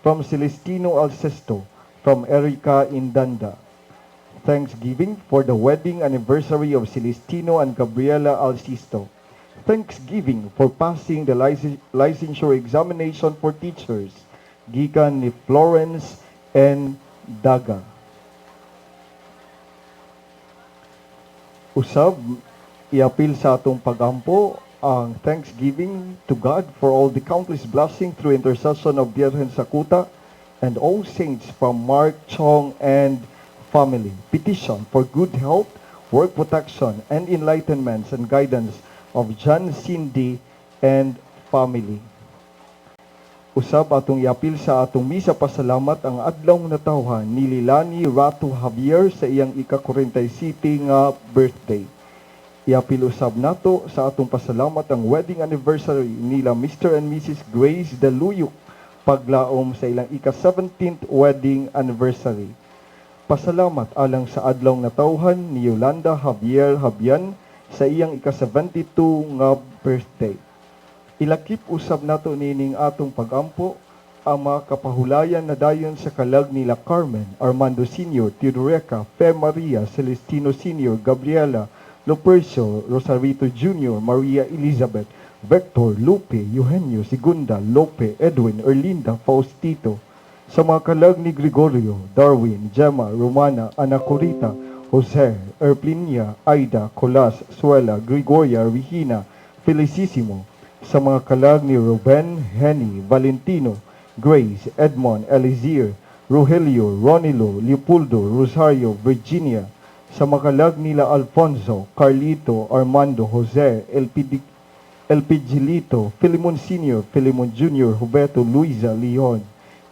From Celestino Alcesto, from Erica Indanda. Thanksgiving for the wedding anniversary of Celestino and Gabriela Alcisto. Thanksgiving for passing the licensure examination for teachers, gikan ni Florence N. Daga. Usab, iapil sa atong pagampo ang thanksgiving to God for all the countless blessings through intercession of Birhen Sakuta and all saints from Mark Chong and family. Petition for good health, work protection, and enlightenments and guidance of John Cindy and family. Usab atong iapil sa atong misa pasalamat ang adlaw natawhan ni Lilani Rato Javier sa iyang ika-47 nga birthday. Iapil usab nato sa atong pasalamat ang wedding anniversary nila Mr. and Mrs. Grace Daluyuk paglaom sa ilang ika-17th wedding anniversary. Pasalamat alang sa adlaw natawhan ni Yolanda Javier Habian sa iyang ika-72 nga birthday. Ilakip usab nato nining atong pagampo ang mga kapahulayan na dayon sa kalag nila Carmen, Armando Sr., Teodoreca, Fe Maria, Celestino Sr., Gabriela, Lupercio, Rosarito Jr., Maria Elizabeth, Vector, Lupe, Eugenio, Segunda, Lope, Edwin, Erlinda, Faustito, sa mga kalag ni Gregorio, Darwin, Gemma, Romana, Ana Corita, Jose, Erplinia, Aida, Colas, Suela, Gregoria, Regina, Felicissimo, sa mga kalag ni Ruben, Henny, Valentino, Grace, Edmond, Elizier, Rogelio, Ronilo, Leopoldo, Rosario, Virginia, sa mga kalag nila Alfonso, Carlito, Armando, Jose, Elpigilito, Filimon Sr., Filimon Jr., Huberto, Luisa, Leon,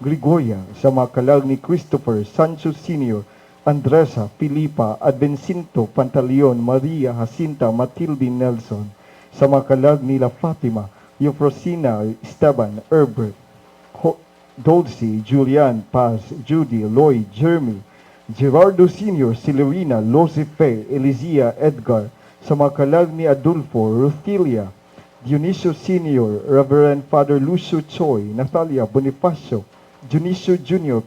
Gregoria, sa mga kalag ni Christopher, Sancho Sr., Andresa, Filipa, Advencinto, Pantaleon, Maria, Jacinta, Matilde Nelson, sa mga kalag nila Fatima, Eufrosina, Esteban, Herbert, Dulce, Julian, Paz, Judy, Lloyd, Jeremy, Gerardo Sr., Silverina, Losife, Elizia, Edgar, sa mga kalag ni Adolfo, Ruthelia, Dionisio Sr., Reverend Father Lucio Choi, Natalia Bonifacio, Dionisio Jr.,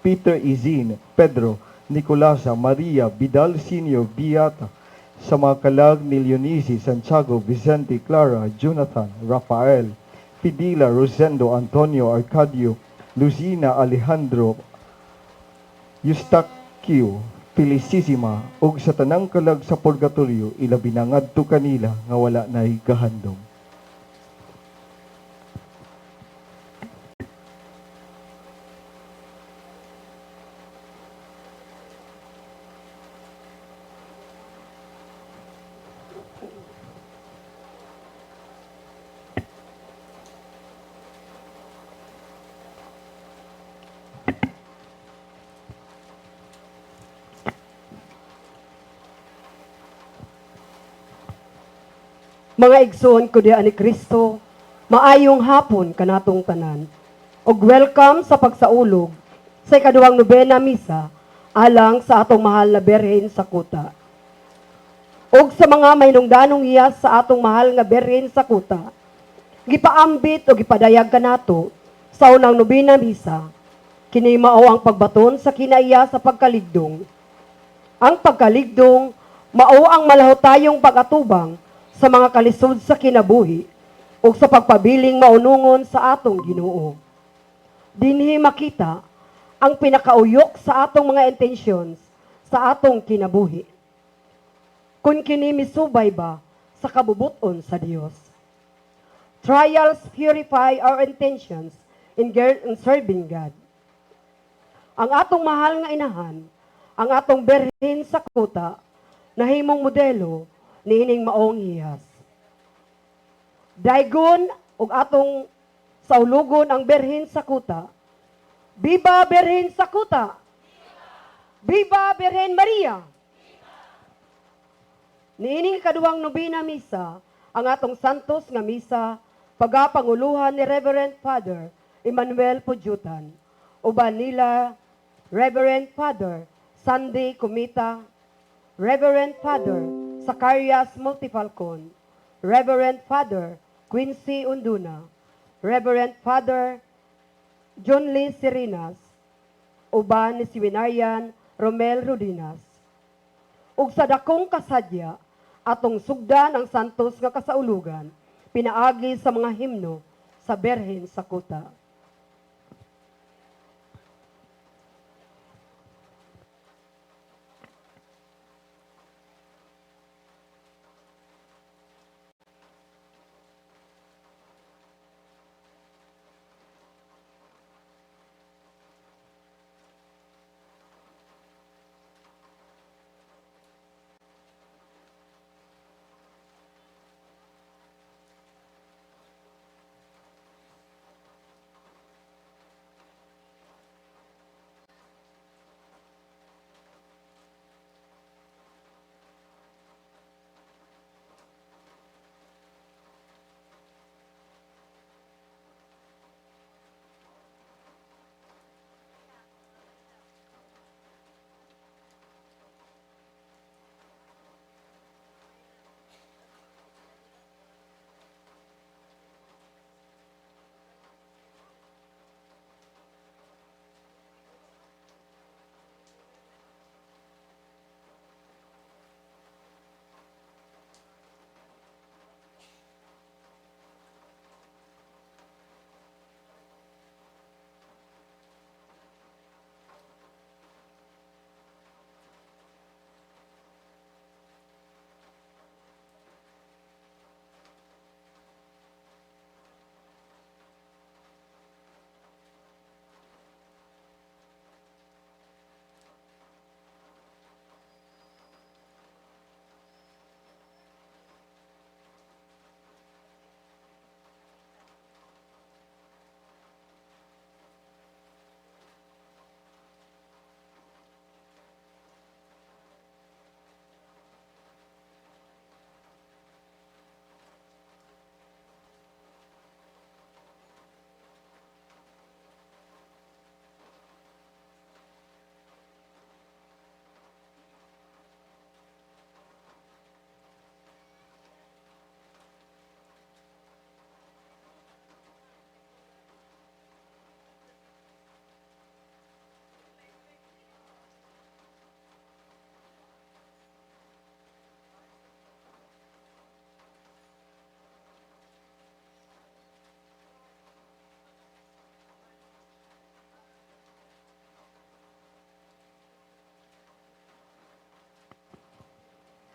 Peter Izin, Pedro, Nicolasa, Maria, Vidal Sr., Beata, sa mga kalag ni Leonisi, Santiago, Vicente, Clara, Jonathan, Rafael, Fidela, Rosendo, Antonio, Arcadio, Lucina, Alejandro, Eustaquio, Felicissima, ug sa tanang kalag sa purgatorio, ilabi na ngadto kanila nga wala nay gahandom. Mga igsoon ko diha ni Kristo, maayong hapon kanatong tanan. Og welcome sa pagsaulog sa ikaduhang nobena misa alang sa atong mahal na Birhen sa Kuta. Og sa mga mahinungdanong hiyas sa atong mahal nga Birhen sa Kuta, gipaambit o gipadayag kanato sa unang nobena misa, kini mao ang pagbaton sa kinaiya sa pagkaligdong. Ang pagkaligdong mao ang malahutayong pag-atubang sa mga kalisod sa kinabuhi ug sa pagpabiling maunungon sa atong Ginoo. Dinhi makita ang pinakauyok sa atong mga intentions sa atong kinabuhi. Kung kini misubay ba sa kabubuton sa Dios. Trials purify our intentions in serving God. Ang atong mahal nga inahan, ang atong Birhen sa Kuta, nahimong modelo niining maong hiyas. Daygon ug atong saulugon ang Birhen sa Kuta. Viva Birhen sa Kuta! Viva Birhen Maria! Niining kaduwang nobena misa, ang atong santos nga misa, pagapanguluhan ni Reverend Father Emmanuel Pujutan, uban nila Reverend Father Sandy Comita, Reverend Father Zacarias Multifalcon, Reverend Father Quincy Unduna, Reverend Father John Lee Serenas, uban ni Seminarian Romel Rodinas. Ug sa dakong kasadya, atong sugdan ang santos nga kasaulugan, pinaagi sa mga himno sa Berhen sa Kuta.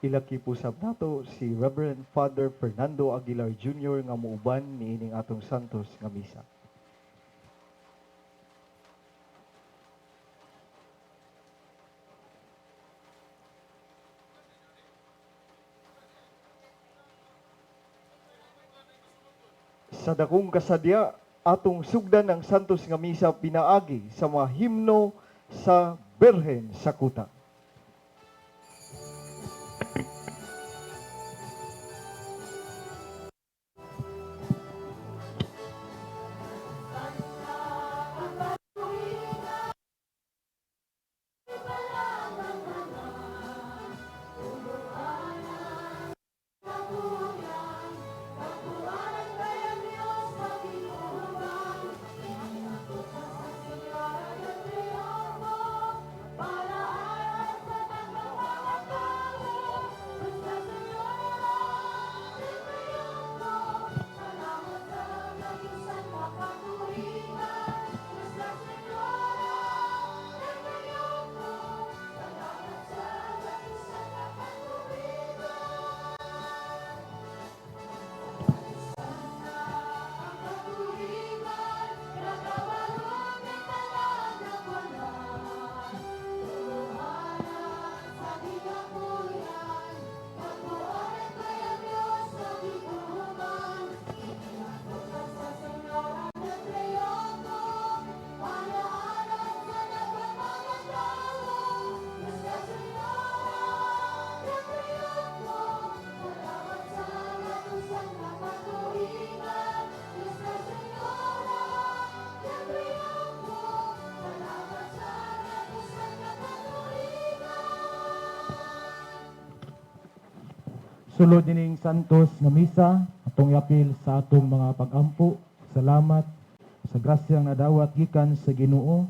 Ilaki po sab nato si Reverend Father Fernando Aguilar Jr. Nga muuban niining atong santos nga misa. Sa dakong kasadya, atong sugdan ang santos nga misa pinaagi sa mga himno sa Berhen sa Kuta. Sulod nining santos nga misa, atong iapil sa atong mga pagampo. Salamat Sa grasyang nadawat gikan sa Ginoo,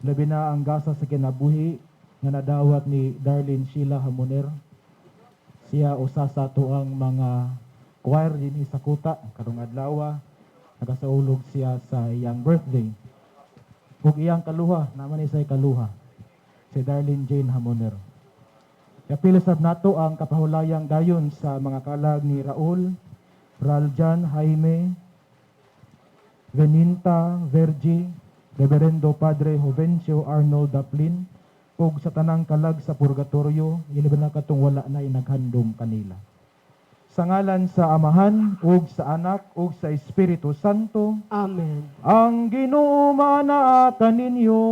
labi na ang gasa sa kinabuhi nga nadawat ni Darlene Sheila Hamoner. Siya usa sa atoang mga choir dinhi sa kuta karong adlaw nagasaulog siya sa iyang birthday. Ug iyang kaluha, naman isay kaluha, si Darlene Jane Hamoner. Iapil sab nato ang kapahulayang dayon sa mga kalag ni Raul, Raljan Jaime, Veninta Vergi, Reverendo Padre Jovencio Arnold Daplin, ug sa tanang kalag sa purgatorio, ilabi na katong wala na naghandom kanila. Sa ngalan sa Amahan, ug sa Anak, ug sa Espiritu Santo, Amen. Ang Ginoo maanaa kaninyo.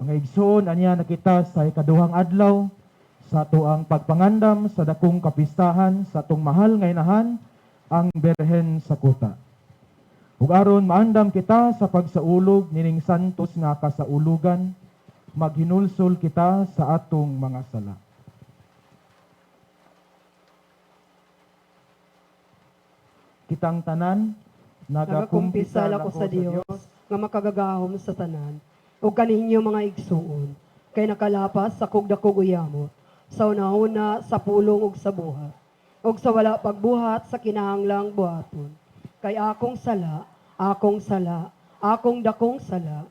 Mga igsoon, anya na kita sa ikaduhang adlaw sa atoang pagpangandam sa dakong kapistahan sa atong mahal nga inahan, ang Berhen sa Kuta. Ug aron maandam kita sa pagsaulog nining santos nga kasaulugan, maghinulsol kita sa atong mga sala. Kitang tanan, Nagakumpisal nagakumpisal ako sa Dios nga makagagahom sa tanan ug kaninyo mga igsuon kay nakalapas sa kugdakog uyamot sa una-una, sa pulong ug sa buhat ug sa wala pagbuhat sa kinahanglang buhaton, kay akong sala, akong sala, akong dakong sala.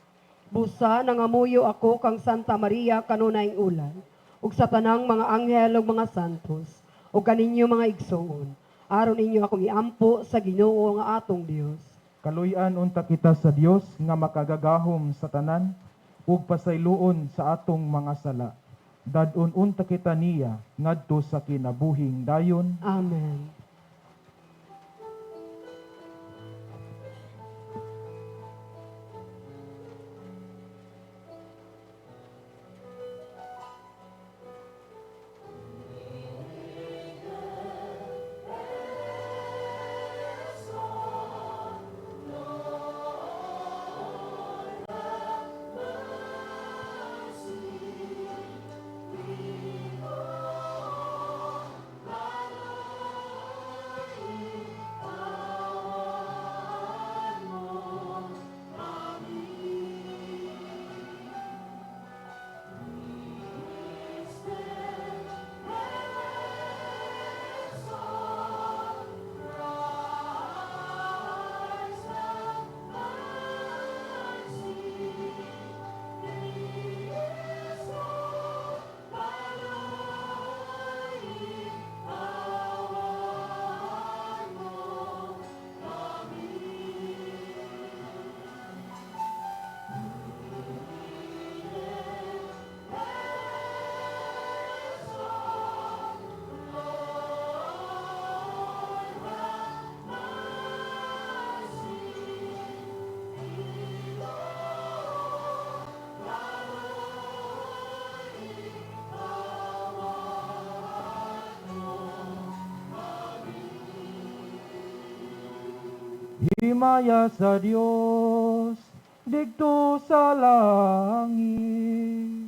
Busa nangamuyo ako kang Santa Maria kanunayng ulan ug sa tanang mga anghel ug mga santos ug kaninyo mga igsuon, aron ninyo akong iampo sa Ginoo nga atong Dios. Kaluy-an unta kita sa Dios nga makagagahom sa tanan ug pasayloon sa atong mga sala. Dad-on unta kita niya ngadto sa kinabuhing dayon. Amen. Himaya sa Dios didto sa langit.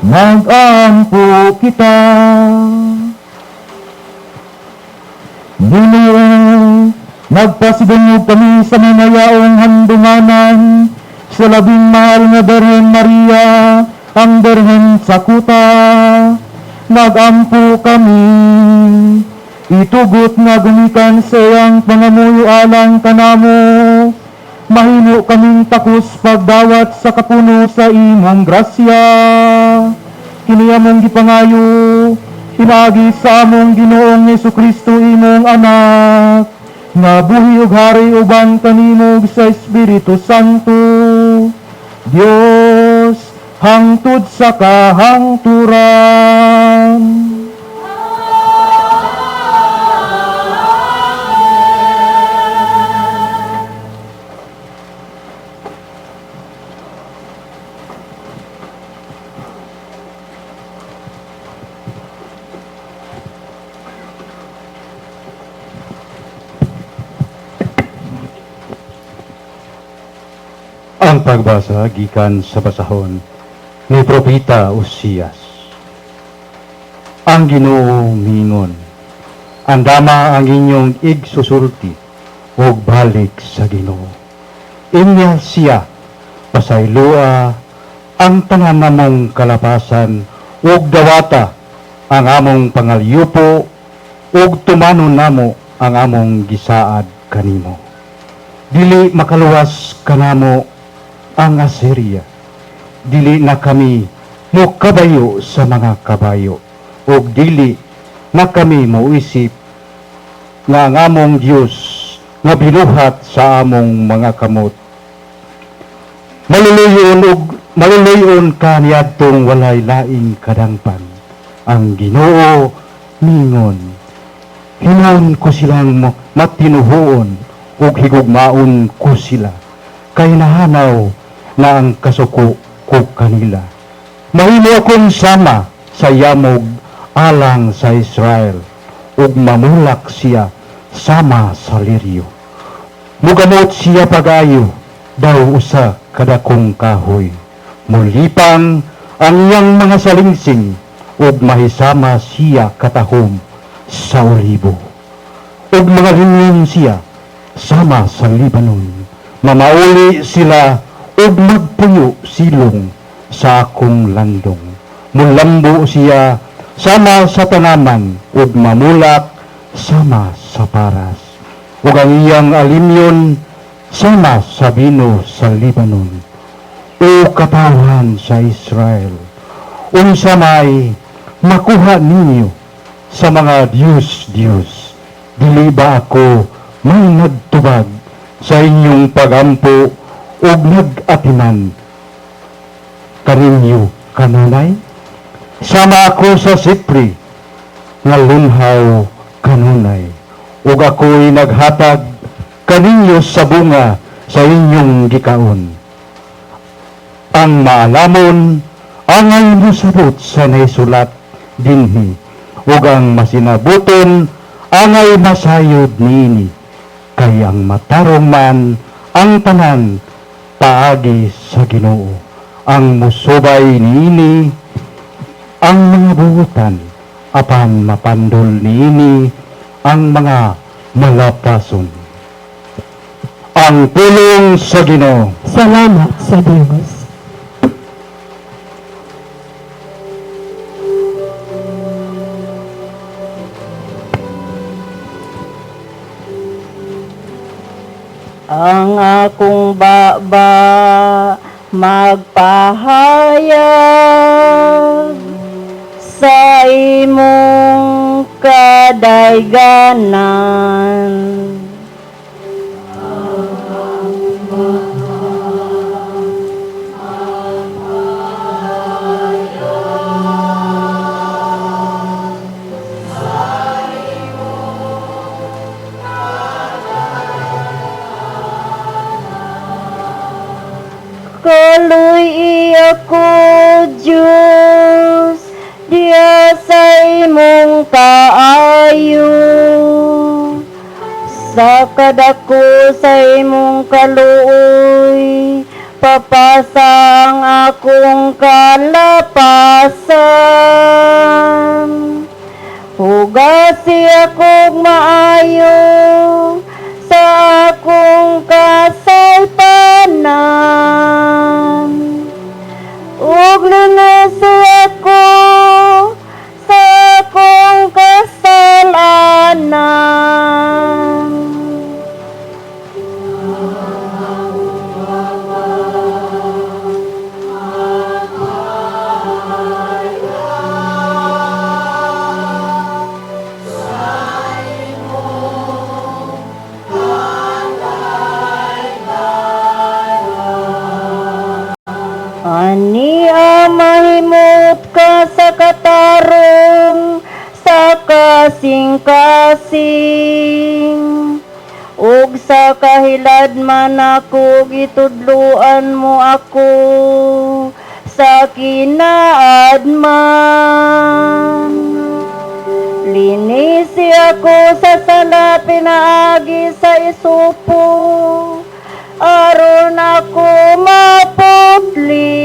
Mag-ampo kita. Ginoo, nagpasidungog kami sa mamayaong handunganan sa labing mahal nga Birhen Maria, ang Birhen sa kuta. Nagampo kami. Itugot nga gumikan sa iyang pangamuyo alang kanamo. Mahimo kaming takos pagdawat sa kapuno sa imong grasya. Kini among gipangayo, pinaagi sa among Ginoong Kristo, imong anak, nga buhi ug hari uban kanimo sa Espiritu Santo, Dios, hangtod sa kahangturan. Ang pagbasa gikan sa basahon ni Propeta Osias. Ang Ginoo miingon, "Andama ang inyong igsusulti ug balik sa Ginoo. Inya siya pasayloa ang tanan namong kalapasan ug dawata ang among pangalyupo ug tumanon namo ang among gisaad kanimo. Dili makaluwas kanamo ang Assyria. Dili na kami mokabayo sa mga kabayo ug dili na kami moisip nga ang among Dios nga binuhat sa among mga kamot. Maluluyon ug maluluyon ka niadtong walay laing kadangpan. Ang Ginoo mingon, himuon ko silang matinuhoon ug higugmaon ko sila kay nahanaw na ang kasuko ko kanila. Mahimo akong sama sa yamog alang sa Israel ug mamulak siya sama sa liryo. Mugamot siya pagayo daw usa kadakong kahoy. Mulipang ang iyang mga salingsing ug mahisama siya katahom sa olibo. Ug mga lingon siya sama sa Libanon. Mamauli sila ug magpuyo silong sa akong landong. Mulambo siya sama sa tanaman ug mamulak sama sa paras. Ug ang iyang alimyon sama sa bino sa Libanon. O katawhan sa Israel, unsa may makuha ninyo sa mga Diyos-Diyos? Dili ba ako may nagtubag sa inyong pagampo ug nag-atiman kaninyo kanunay? Sama ako sa sipri nga lunhaw kanunay, ug ako'y naghatag kaninyo sa bunga sa inyong gikaon. Ang maalamon angay mosabot sa naisulat dinhi, ug ang masinabuton angay masayod niini, kay ang matarong man ang tanan paagi sa Ginoo ang musubay niini ang mga buutan, apan mapandol niini ang mga malapason." Ang pulong sa Ginoo. Salamat sa Diyos. Ang akong baba magpahayag sa imong kadayganan. Kaluy ako, Diyos, diya sa imong kaayo. Sa kadako sa imong kaluoy, Papasa ang akong kalapasan. Hugasi akong maayo sa akong kasaypanan. Ug linisi ako sa akong kasalanan. Ania mahimut ka sa katarong sa kasing-kasing, ug sa kahiladman ako gitudluan mo ako sa kinaadman. Linisi ako sa sala pinaagi sa isupo, aron ako maputli.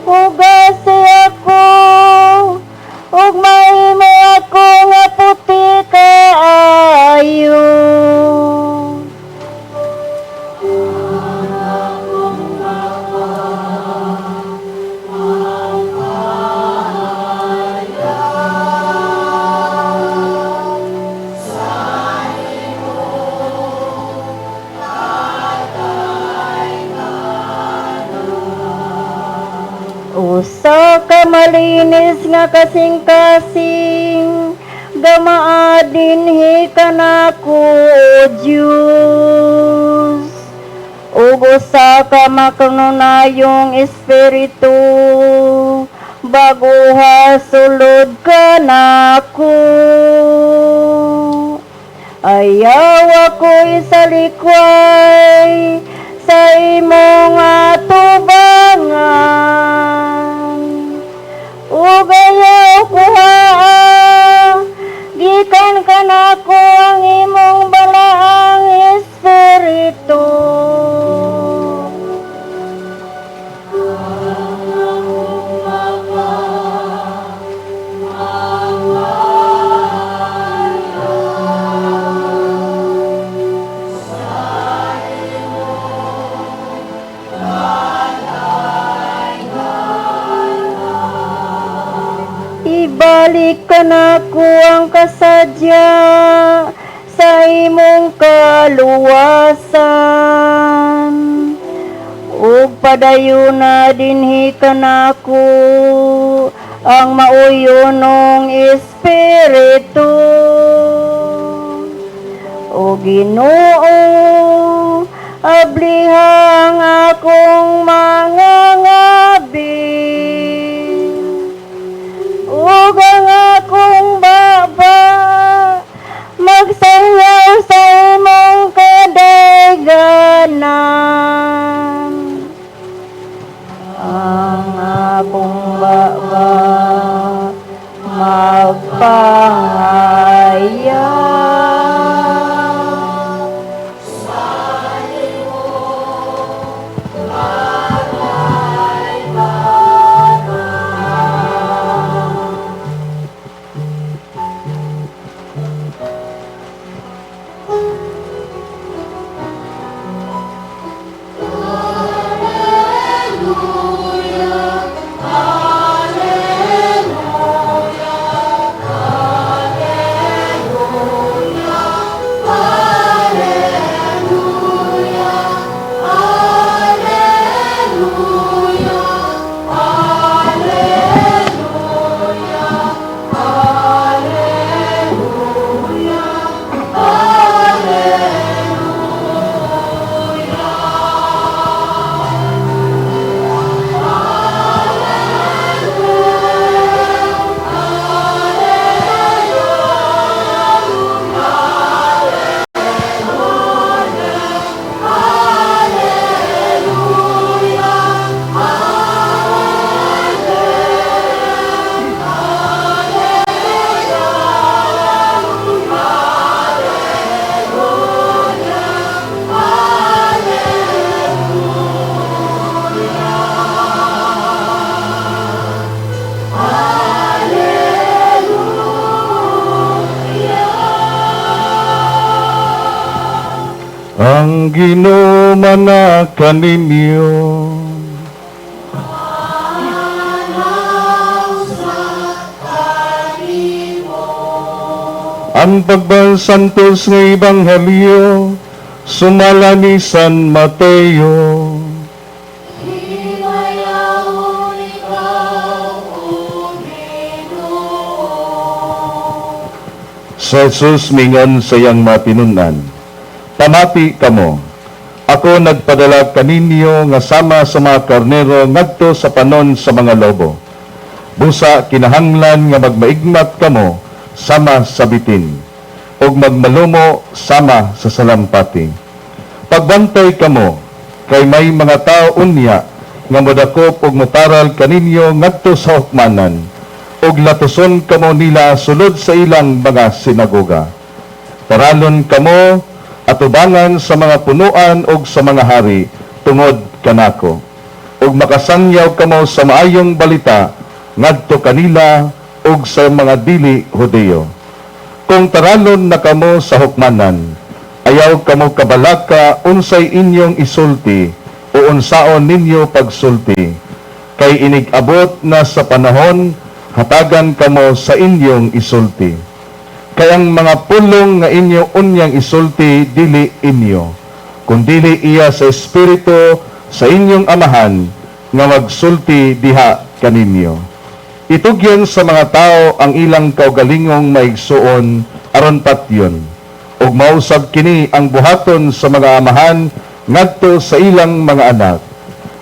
Hugasi ako ug mahimo ako nga puti kaayo. Usa ka malinis nga kasing-kasing, gamaa dinhi kanako, O Diyos. Ug usa ka makanunayong espiritu, baguha sulod kanako. Ayaw ako isalikway sa imong atubangan. Ug ayaw kuhaa gikan kanako ang imong balaang espiritu. Ibalik kanako ang kasadya sa imong kaluwasan. Ug padayuna dinhi kanako ang mauyonong espiritu. O Ginoo, abliha ang akong mga ngabi ug ang akong baba magsayaw sa imong kadayganan. Ang akong baba magpangayab. Ang Ginoo mana kaninyo. Ang pagbasantos ng Ebanghelyo sumala ni San Mateo. Si Jesus mingon sa iyang matinunan, "Pamati kamo, ako nagpadala kaninyo nga sama sa mga karnero ngadto sa panon sa mga lobo. Busa kinahanglan nga magmaigmat kamo sama sa bitin, ug magmalumo sama sa salampati. Pagbantay kamo, kay may mga tao unya nga modakop ug motaral kaninyo ngadto sa hukmanan, ug latuson kamo nila sulod sa ilang mga sinagoga. Taralon kamo atubangan sa mga punuan ug sa mga hari tungod kanako. Ug makasangyaw kamo sa maayong balita ngadto kanila ug sa mga dili Hudiyo. Kung taralon na kamo sa hukmanan, ayaw kamo kabalaka unsay inyong isulti o unsaon ninyo pagsulti, kay inig-abot na sa panahon hatagan kamo sa inyong isulti. Kay ang mga pulong nga inyo unyang isulti dili inyo, kundili iya sa Espiritu sa inyong Amahan nga magsulti diha kaninyo. Itugyan sa mga tao ang ilang kaugalingong maigsuon aron patyon, ug mausab kini ang buhaton sa mga amahan ngadto sa ilang mga anak.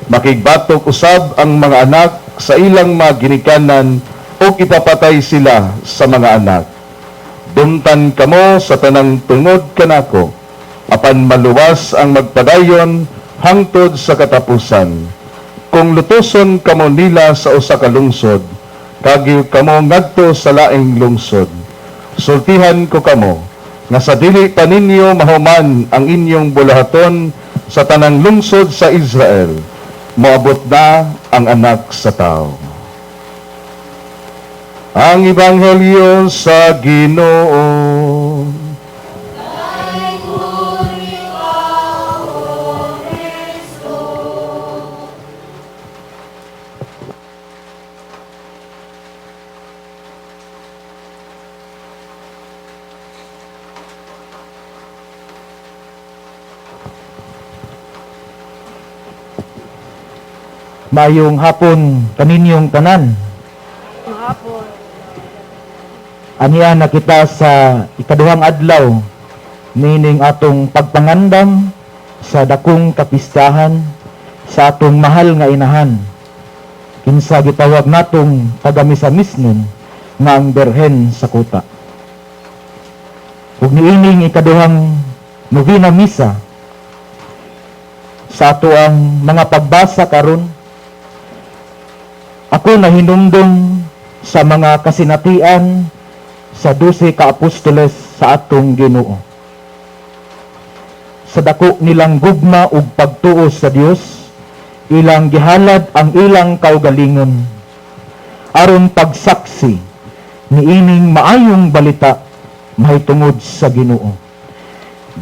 Makigbatok usab ang mga anak sa ilang mga ginikanan ug ipapatay sila sa mga anak. Dumtan kamo sa tanang tungod kanako, apan maluwas ang magpadayon hangtod sa katapusan. Kung lutuson kamo nila sa usa ka lungsod, kagiw kamo ngadto sa laing lungsod. Sultihan ko kamo, nga sa dili pa ninyo mahuman ang inyong bulahaton sa tanang lungsod sa Israel, moabot na ang Anak sa Tao." Ang Ebanghelyo sa Ginoo. Mayong hapon kaninyong tanan. Aniya na kita sa ikaduhang adlaw nining atong pagpangandam sa dakong kapistahan sa atong mahal nga inahan, kinsa gitawag natong taga-misamisnon nga ang Berhen sa Kuta. Ug niining ikaduhang novena misa, sa ato ang mga pagbasa karon, ako nahinumdum sa mga kasinatian sa 12 ka apostoles sa atong Ginoo. Sa dako nilang gugma ug pagtuo sa Dios, ilang gihalad ang ilang kaugalingon aron pagsaksi niining maayong balita mahitungod sa Ginoo.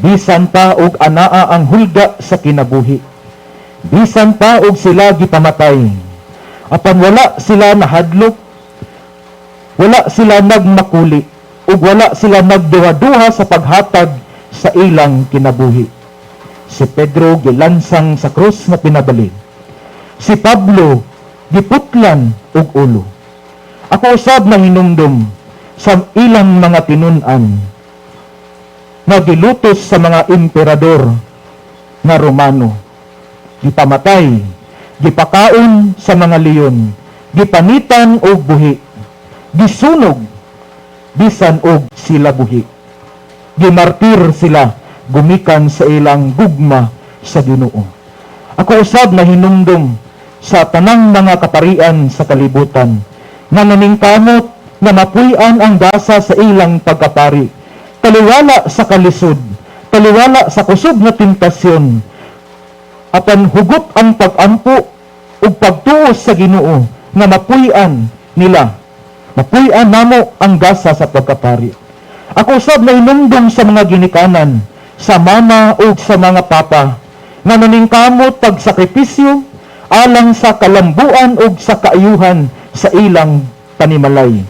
Bisan pa og anaa ang hulga sa kinabuhi, bisan pa og sila gipamatay, apan wala sila nahadlok, wala sila nagmakuli, ug wala sila nagduha-duha sa paghatag sa ilang kinabuhi. Si Pedro gilansang sa krus nga pinabali. Si Pablo giputlan og ulo. Ako usab nahinumdum sa ilang mga tinun-an nga gilutos sa mga emperador nga Romano. Gipamatay, gipakaon sa mga leon, gipanitan og buhi, gisunog bisan og sila buhi. Gimartir sila gumikan sa ilang gugma sa Ginoo. Ako usab nahinumdum sa tanang mga kaparian sa kalibutan nga naningkamot nga mapuy-an ang gasa sa ilang pagkapari, taliwala sa kalisod, taliwala sa kusog nga tentasyon, apan hugot ang pag-ampo ug pagtuo sa Ginoo nga mapuy-an nila, mapuy-an namo ang gasa sa pagkapari. Ako usab nahinumdum sa mga ginikanan Sa mama ug sa mga papa nga naningkamot pagsakripisyo alang sa kalambuan ug sa kaayuhan sa ilang panimalay.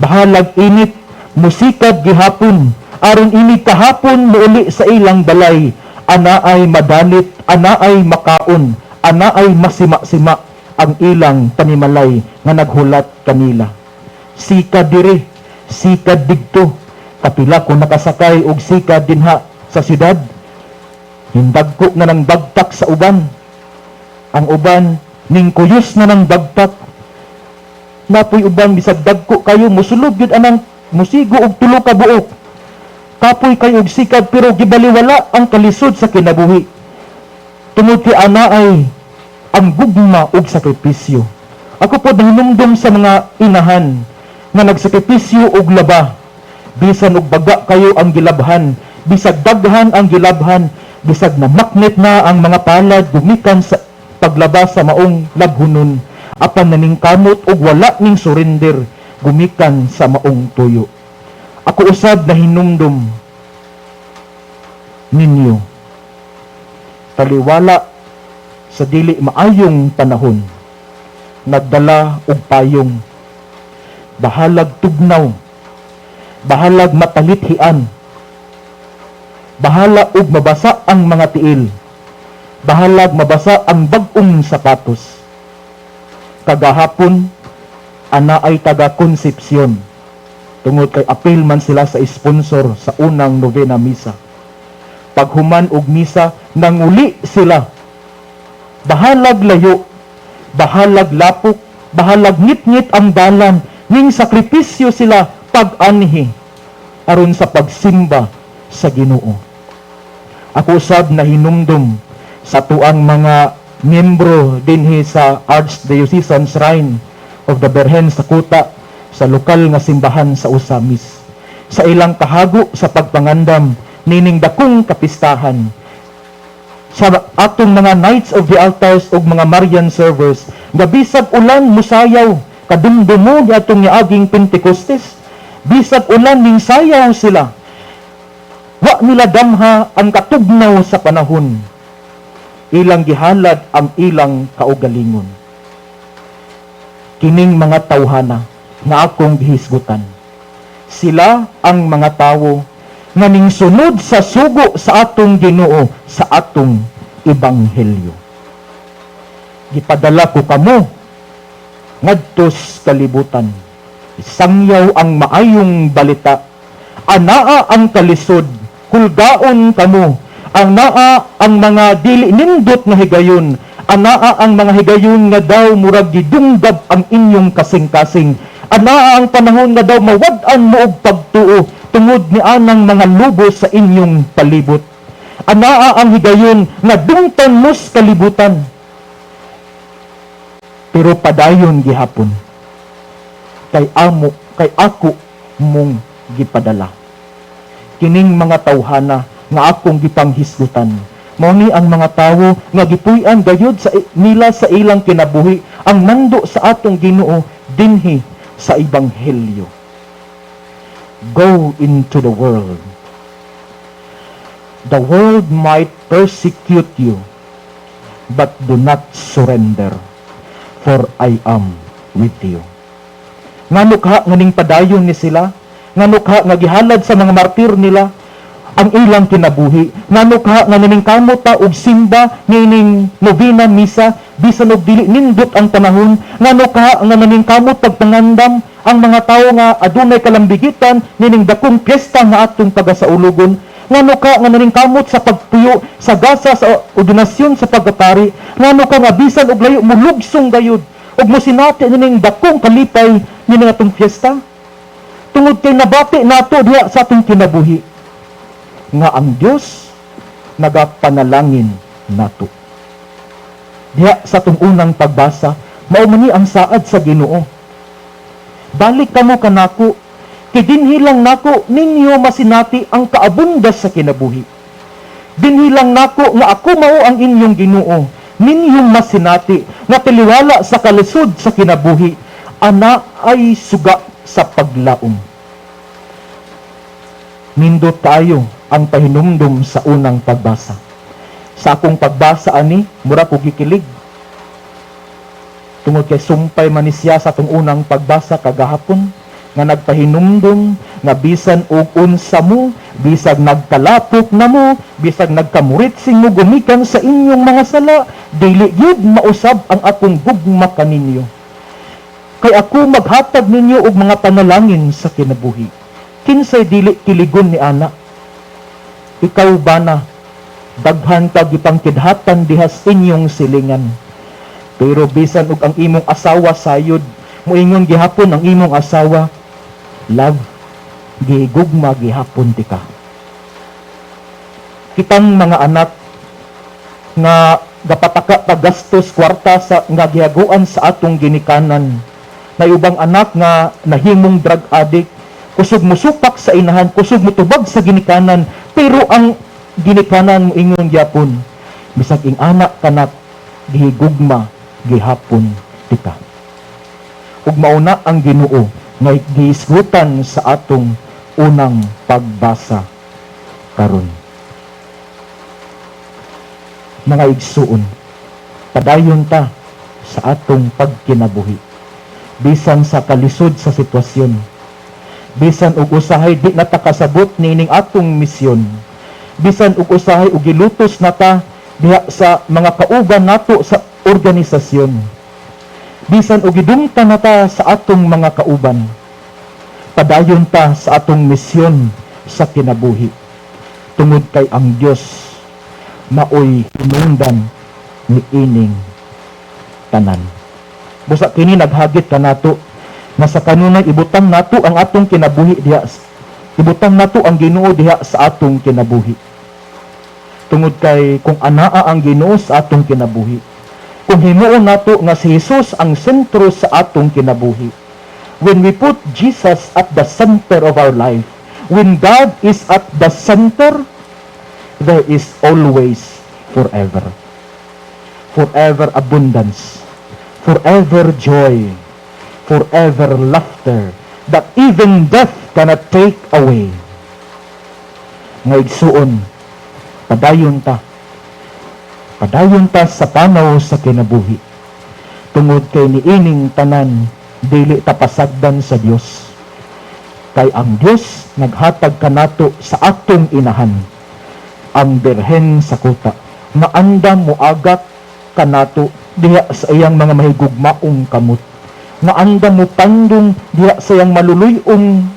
Bahalag init, musikad gihapon aron inig kahapon muuli sa ilang balay, anaay madalit, anaay makaon, anaay masima-sima ang ilang panimalay nga naghulat kanila. Sikad diri, sikad didto. Kapila ko nakasakay og sikad dinha sa syudad. Hindagko na ng bagtak sa uban. Ang uban ning kuyos na ng bagtak. Napoy uban, bisag dagko kayo, musulob gyud anang musigo og tulo ka buok. Kapoy kayo og sikad, pero gibaliwala ang kalisod sa kinabuhi tungod kay anaay ang gugma ug sakripisyo. Ako po nahinumdum sa mga inahan nga nagsakripisyo og laba, bisan og baga kayo ang gilabhan, bisag daghan ang gilabhan, bisag namaknit na ang mga palad gumikan sa paglaba sa maong labhunon, apan naningkamot og wala ning surrender gumikan sa maong tuyo. Ako usab nahinumdum ninyo, taliwala sa dili maayong panahon, nagdala og payong. Bahalag tugnaw, bahalag matalithian, bahala og mabasa ang mga tiil, bahalag mabasa ang bag-ong sapatos. Kagahapon, ana ay taga Concepcion tungod kay apil man sila sa sponsor sa unang novena misa. Paghuman og misa, nanguli sila. Bahalag layo, bahalag lapok, bahalag ngit-ngit ang dalan, ning sakripisyo sila pag-anhi aron sa pagsimba sa Ginoo. Ako usab nahinumdum sa tuang mga miyembro dinhi sa Archdiocesan Shrine of the Birhen sa Kuta, sa lokal nga simbahan sa Ozamiz, sa ilang kahago sa pagpangandam nining dakong kapistahan, sa atong mga Knights of the Altars ug mga Marian Servers nga bisag ulan musayaw, kadumdumo ni atong niaging Pentecostes. Bisag ulan, ning sayaw sila. Wa nila damha ang katugnaw sa panahon. Ilang gihalad ang ilang kaugalingon. Kining mga tawhana nga akong gihisgutan, sila ang mga tawo nga ning sunod sa sugo sa atong Ginoo sa atong ebanghelyo. "Gipadala ko kamo ngadtos kalibutan. Isangyaw ang maayong balita. Anaa ang kalisod, hulgaon kamo. Anaa ang mga dili nindot nga higayon. Anaa ang mga higayon nga daw murag gidunggab ang inyong kasing-kasing. Anaa ang panahon nga daw mawad-an mo og pagtuo tungod ni anang mga lubo sa inyong palibot. Anaa ang higayon nga dungtan mo sa kalibutan. Pero padayon gihapon kay amo kay ako mong gipadala." Kining mga tawhana nga akong gipanghisgutan, mao ni ang mga tawo nga gipuy-an gayud sa nila sa ilang kinabuhi ang mando sa atong Ginoo dinhi sa ebanghelyo. "Go into the world. The world might persecute you, but do not surrender, for I am with you." Ngano ka nga ning padayon ni sila? Ngano ka nga gihalad sa mga martir nila ang ilang kinabuhi? Ngano ka nga naningkamot ta og simba nining novena misa bisan og dili nindot ang panahon? Ngano ka nga naningkamot pagpangandam ang mga tawo nga adunay kalambigitan nining dakong piyesta nga atong pagasaulugon? Ngano ka nga naningkamot sa pagpuyo sa gasa sa ordinasyon sa pagkapari? Ngano ka nga bisan og layo mulugsong gayud ug mosinati nining dakong kalipay nining atong piyesta? Tungod kay nabati nato diha sa atong kinabuhi nga ang Dios nagapanalangin nato. Diha sa atong unang pagbasa, mao man ni ang saad sa Ginoo: "Balik kamo kanako, kay dinhi lang nako ninyo masinati ang kaabundas sa kinabuhi. Dinhi lang nako nga ako mao ang inyong Ginoo, ninyong masinati nga taliwala sa kalisod sa kinabuhi, ana ay suga sa paglaom." Nindot tayo. Ang pahinumdum sa unang pagbasa. Sa akong pagbasa ani, mura ko gikilig. Tungod kay sumpay man ni siya sa atong unang pagbasa kagahapon, nga nagpahinumdum nga bisan og unsa mo, bisag nagkalapok na mo, bisag nagkamuritsing mo gumikan sa inyong mga sala, dili gyud mausab ang akong gugma kaninyo. Kay ako maghatag ninyo og mga panalangin sa kinabuhi. Kinsay dili kiligon ni ana? Ikaw ba na daghan kag gipangkidhatan diha sa inyong silingan? Pero bisan og ang imong asawa sayod, moingon gihapon ang imong asawa, "Love, gigugma gihapon tika." Kitang mga anak nga gapataka paggastos kwarta sa nga gihaguan sa atong ginikanan. Na ubang anak nga nahimong drug addict, kusog musupak sa inahan, kusog mutubag sa ginikanan, pero ang ginikanan moingon gyapon, "Bisag ing-ana kanak, gihigugma gihapon tika." Ug mauna ang Ginoo nga gihisgutan sa atong unang pagbasa karon. Mga igsuon, padayon ta sa atong pagkinabuhi. Bisan sa kalisod sa sitwasyon, bisan og usahay di na ta kasabot niining atong misyon, bisan og usahay og gilutos na ta diha sa mga kauban nato sa organisasyon, bisan og gidumtan na ta sa atong mga kauban, padayon ta sa atong misyon sa kinabuhi. Tungod kay ang Dios maoy hinungdan ni ining tanan. Busa kini naghagit kanato nga sa kanunay ibutang nato ang atong kinabuhi diha, ibutang nato ang Ginoo diha sa atong kinabuhi. Tungod kay kung anaa ang Ginoo sa atong kinabuhi, kung himuon nato nga si Jesus ang sentro sa atong kinabuhi, when we put Jesus at the center of our life, when God is at the center, there is always forever. Forever abundance, forever joy, forever laughter that even death cannot take away. Nga igsuon, padayon ta. Padayon ta sa panaw sa kinabuhi. Tungod kay niining tanan, dili ta pasagdan sa Dios. Kay ang Dios naghatag kanato sa atong inahan, ang Birhen sa Kuta, nga andam moagak kanato diha sa iyang mga mahigugmaong kamot, nga andam mo pandong diha sa iyang maluluy-ong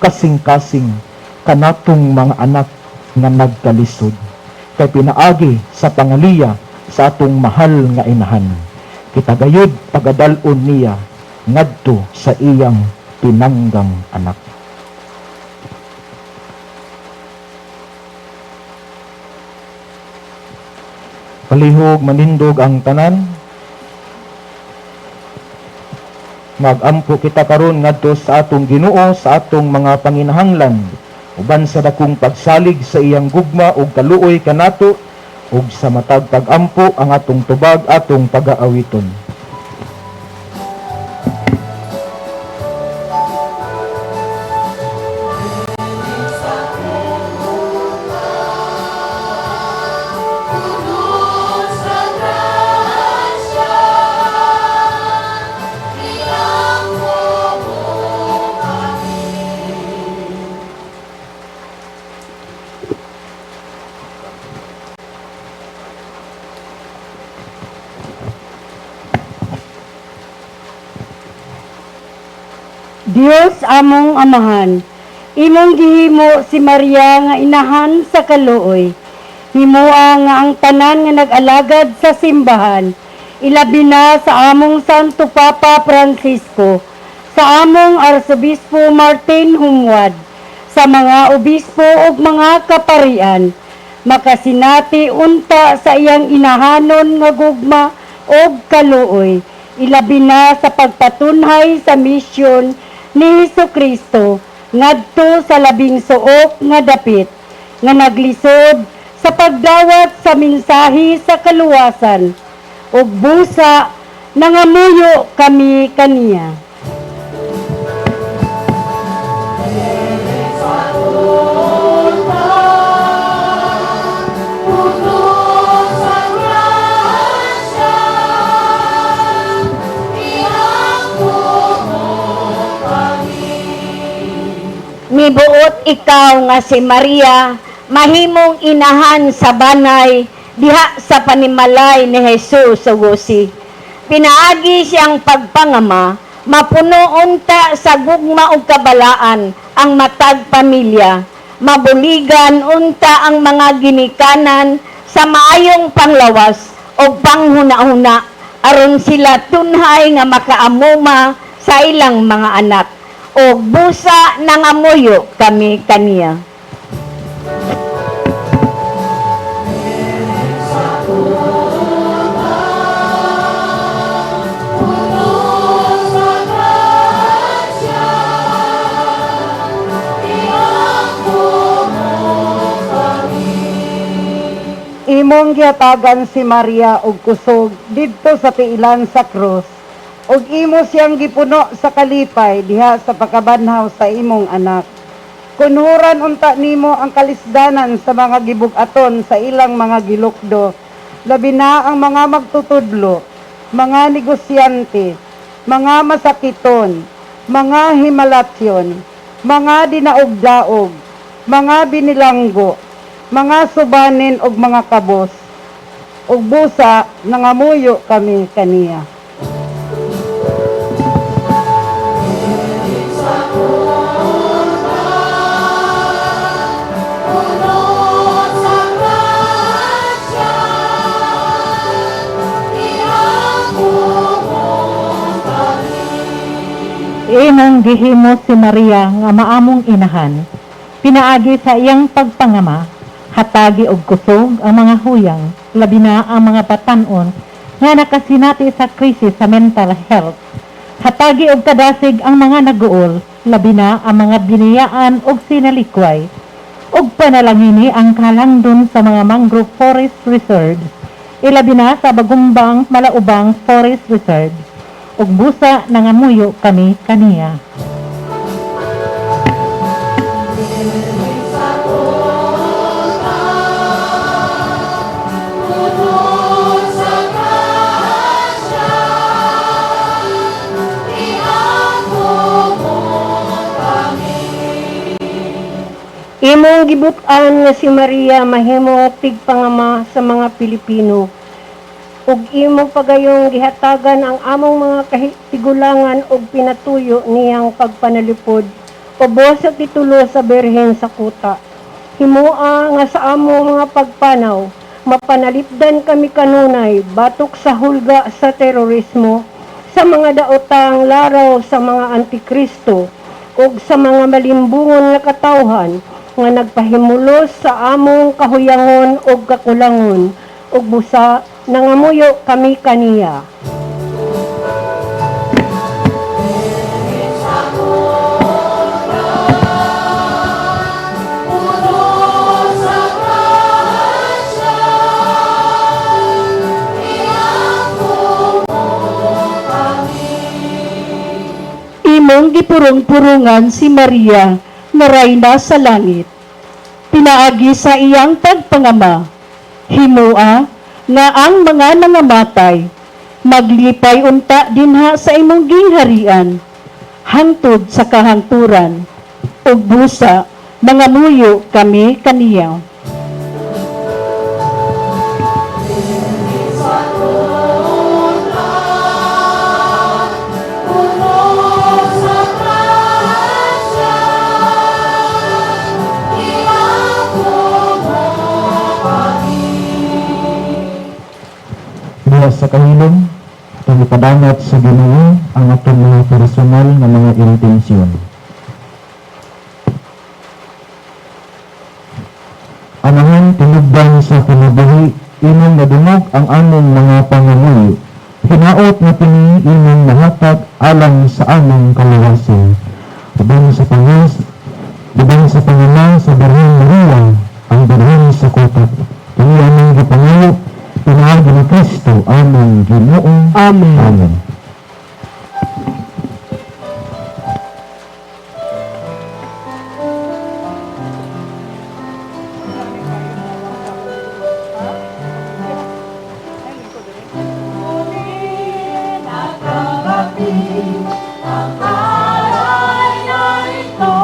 kasing-kasing kanatong mga anak nga nagkalisod. Kay pinaagi sa pangaliya sa atong mahal nga inahan, kita gayud pagadal-on niya ngadto sa iyang pinanggang anak. Palihog manindog ang tanan. Magampo kita karon ngadto sa atong Ginoo sa atong mga panginahanglan, uban sa dakong pagsalig sa iyang gugma ug kaluoy kanato, ug sa matag pag-ampo ang atong tubag atong pag-aawiton. Dios among Amahan, imong gihimo si Maria nga inahan sa kaluoy. Himoa nga ang tanan nga nag-alagad sa simbahan, ilabi na sa among Santo Papa Francisco, sa among Arsobispo Martin Humwad, sa mga obispo ug mga kaparian, makasinati unta sa iyang inahanon nga gugma ug kaluoy, ilabi na sa pagpatunhay sa misyon ni Hesukristo ngadto sa labing suok nga dapit, nga naglisod sa pagdawat sa mensahe sa kaluwasan, ug busa nangamuyo kami kaniya. Ikaw nga si Maria, mahimong inahan sa banay diha sa panimalay ni Jesus sa Jose. Pinaagi siyang pagpangama, mapuno unta sa gugma ug kabalaan ang matag pamilya. Mabuligan unta ang mga ginikanan sa maayong panglawas o panghuna-huna aron sila tunhay nga makaamuma sa ilang mga anak. O busa nangamuyo kami kaniya. Imong gihatagan si Maria og kusog didto sa tiilan sa krus ug imo siyang gipuno sa kalipay diha sa pagkabanhaw sa imong anak. Kunhuran unta nimo ang kalisdanan sa mga gibug-aton sa ilang mga gilukdo, labi na ang mga magtutudlo, mga negosyante, mga masakiton, mga himalatyon, mga dinaog-daog, mga binilanggo, mga subanin ug mga kabos. Ug busa nangamuyo kami kaniya. Imong gihimo si Maria nga maamong inahan. Pinaagi sa iyang pagpangama, hatagi og kusog ang mga huyang, labi na ang mga batan-on nga nakasinati sa krisis sa mental health. Hatagi og kadasig ang mga naguol, labi na ang mga biniyaan og sinalikway. Ug panalangini ang kalangdon sa mga mangrove forest reserves, ilabi na sa Bagumbang Malaubang Forest Reserve. Ug busa nangamuyo kami kaniya. Imong gibut-an nga si Maria mahimong tigpangama sa mga Pilipino. Ug imo pagayong gihatagan ang among mga tigulangan og pinatuyo niyang pagpanalipod ubos sa titulo sa Birhen sa Kuta. Himoa nga sa among mga pagpanaw, mapanalipdan kami kanunay batok sa hulga sa terorismo, sa mga daotang laraw sa mga antikristo ug sa mga malimbungon nga katawhan nga nagpahimulos sa among kahuyangon ug kakulangon ug busa nangamuyo kami kaniya. Imong gipurong-purungan si Maria nga rayna sa langit. Pinaagi sa iyang pagpangama, himoa nga ang mga nangamatay maglipay unta dinha sa imong gingharian hangtod sa kahangturan ug busa mangamuyo kami kaniya. Diha sa kahilom, itong ipadangat sa Ginoo ang atong mga personal nga mga intensyon. Amahan, tinubdan sa kinabuhi, imong nadungog ang among mga pangamuyo. Hinaot nga kini imong nahatag alang sa among kalawasan. Uban sa pangas, uban sa pangama sa Birhen Maria, ang Birhen sa Kuta. Kini among gipangayo, pinaagi ni Kristo among Ginoo. Amen. Amen. Ang alay na ito.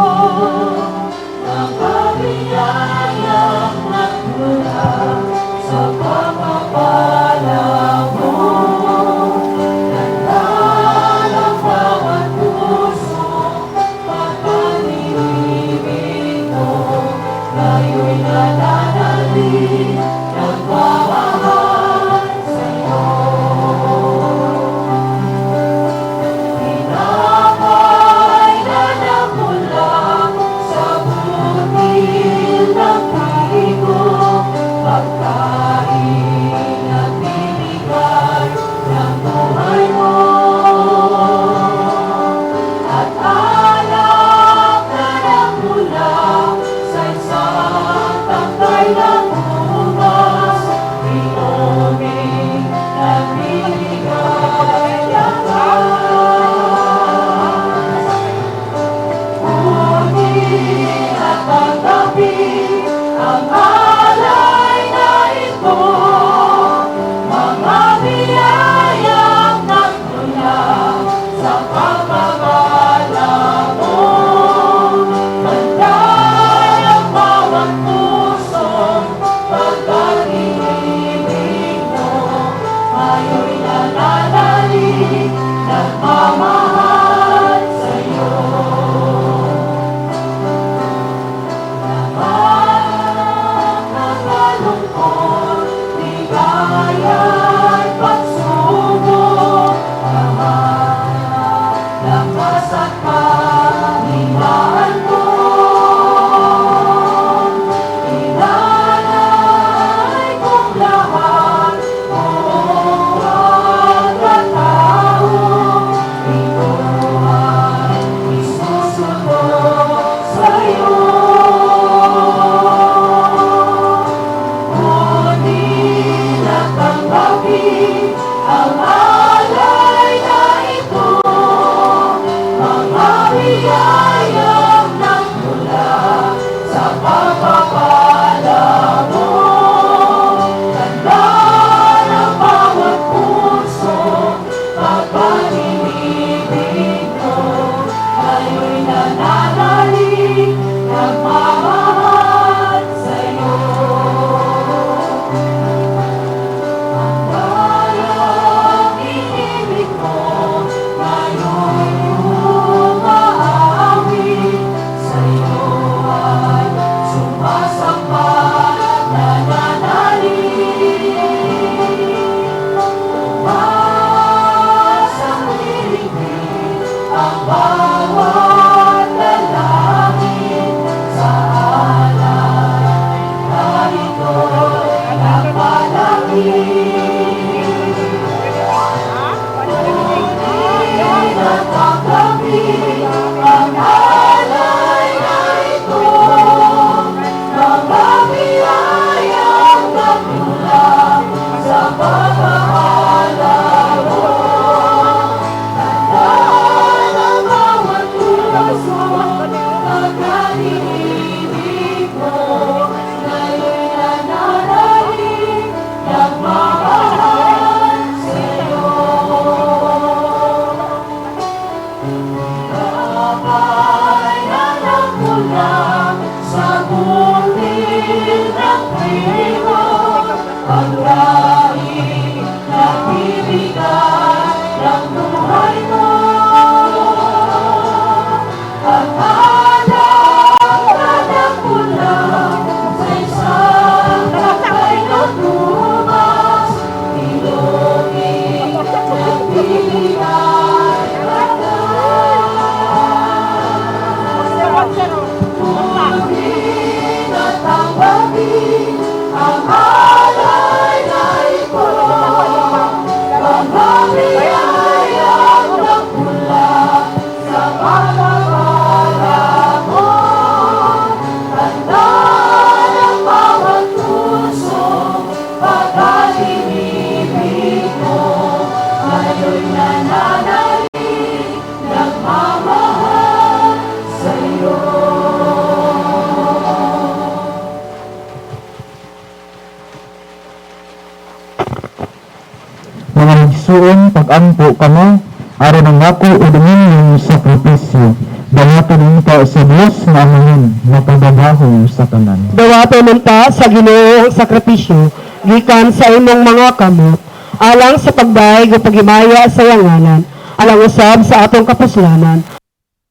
Mga igsuon, pag-ampo kamo, aron ang ako ug inyong sakripisyo. Dawaton unta sa Dios nga Amahan, makagagahom sa tanan. Dawaton unta sa Ginoo ang sakripisyo gikan sa imong mga kamot alang sa pagdayeg ug paghimaya sa iyang ngalan, alang usab sa atong kapuslanan,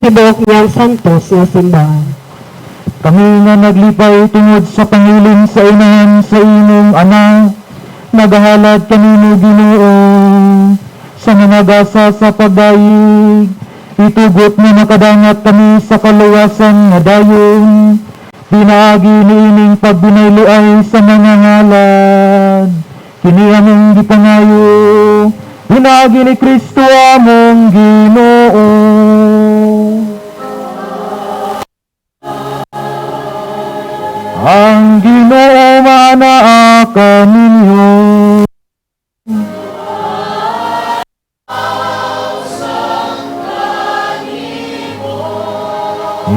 tibuok niyang santos nga simbahan. Kami nga naglipay tungod sa pangilin sa inahan sa imong anak, nagahalad kanimo, Ginoo, sa mga gasa sa pagdayeg. Itugot na makadangat kami sa kaluwasan nga dayon pinaagi niining pagbinayliay sa mga ngalad. Kini among gipangayo pinaagi ni Kristo among Ginoo. Ang Ginoo manaa kaninyo.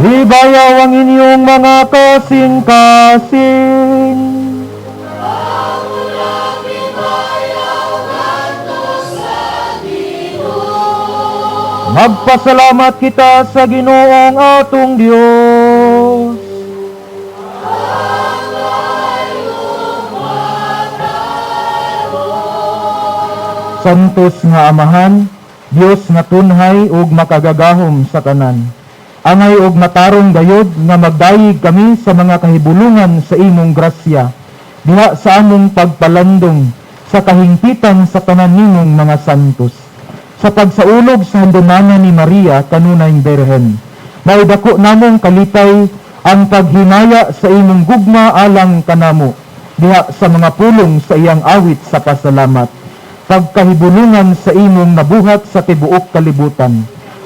Ibayaw ang inyong mga kasing-kasing. Magpasalamat kita sa Ginoong atong Diyos. Santos nga Amahan, Dios nga tunhay ug makagagahom sa tanan. Angay og matarong gayod nga magdayeg kami sa mga kahibulungan sa imong grasya, diha sa among pagpalandong sa kahingpitan sa tanan nimong mga santos. Sa pagsaulog sa handumanan ni Maria kanunayng Berhen, maidako namong kalipay ang paghimaya sa imong gugma alang kanamo, diha sa mga pulong sa iyang awit sa pasalamat. Pagkahibulungan sa imong nabuhat sa tibuok kalibutan.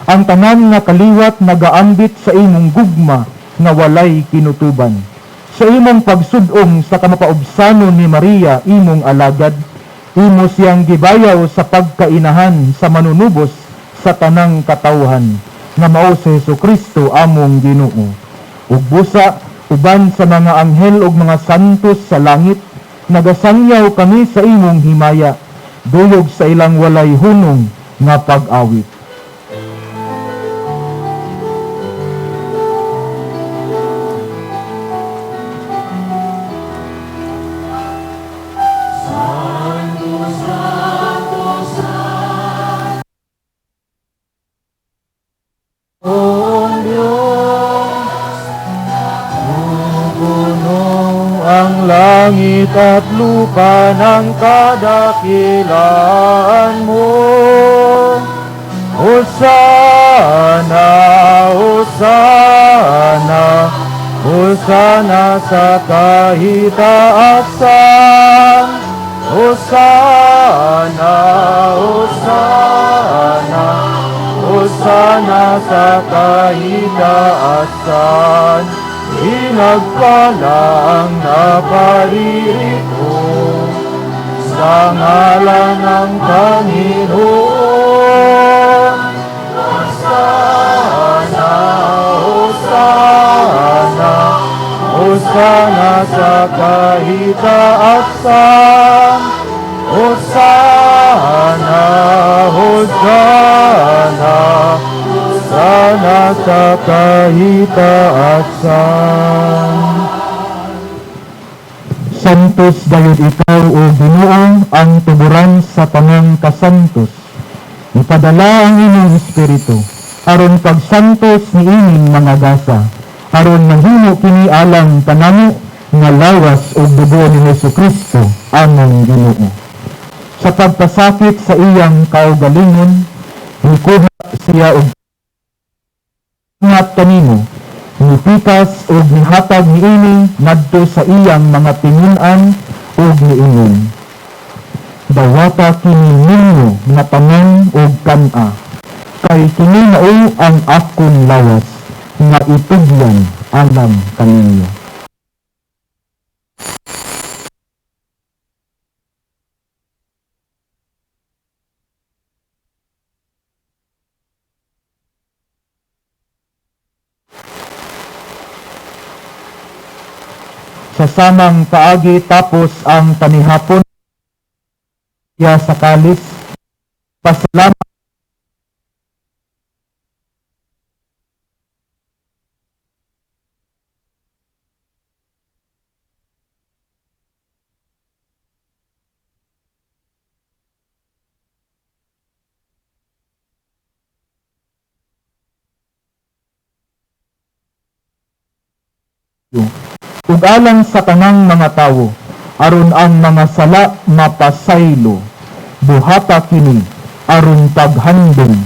Ang tanan nga kaliwat nagaambit sa imong gugma nga walay kinutuban. Sa imong pagsudong sa kamapaubsanon ni Maria imong alagad, imo siyang gibayaw sa pagkainahan sa manunubos sa tanang katawhan, nga mao si Hesukristo among Ginoo. Ug busa uban sa mga anghel ug mga santos sa langit, nagasangyaw kami sa imong himaya, duyog sa ilang walay hunong nga pag-awit. Ang Diyos, puno ang langit at lupa ng kadakilaan mo. Hosana, Hosana, Hosana sa kahitaasan. Hosana, Hosana, Hosana sa kahitaasan. Pinagpala ang naparirito sa ngalan ng Panginoon. Hosana, Hosana, Hosana sa kahitaasan. Hosana, Hosana, Hosana sa kahitaasan. Santos gayud ikaw, o Ginoo, ang tuburan sa tanang kasantos. Ipadala ang imong Espiritu aron pagsantos ni ining mga gasa, aron mahimo kini alang kanamo nga lawas ug dugo ni Hesukristo among Ginoo. Sa pagpasakit sa iyang kaugalingon, nikuha siya og ngat kanimo, nipikas og nihatag niini ngadto sa iyang mga tinun-an ug niingon: "Dawata kini ninyo nga tanan og kan-a, kay kini mao ang akon lawas nga itugyan alang kaninyo." Sa samang paagi, tapos ang panihapon, siya sa kalis, pasalamat ug alang sa tanang mga tawo, aron ang mga sala mapasaylo. Buhata kini aron paghandom.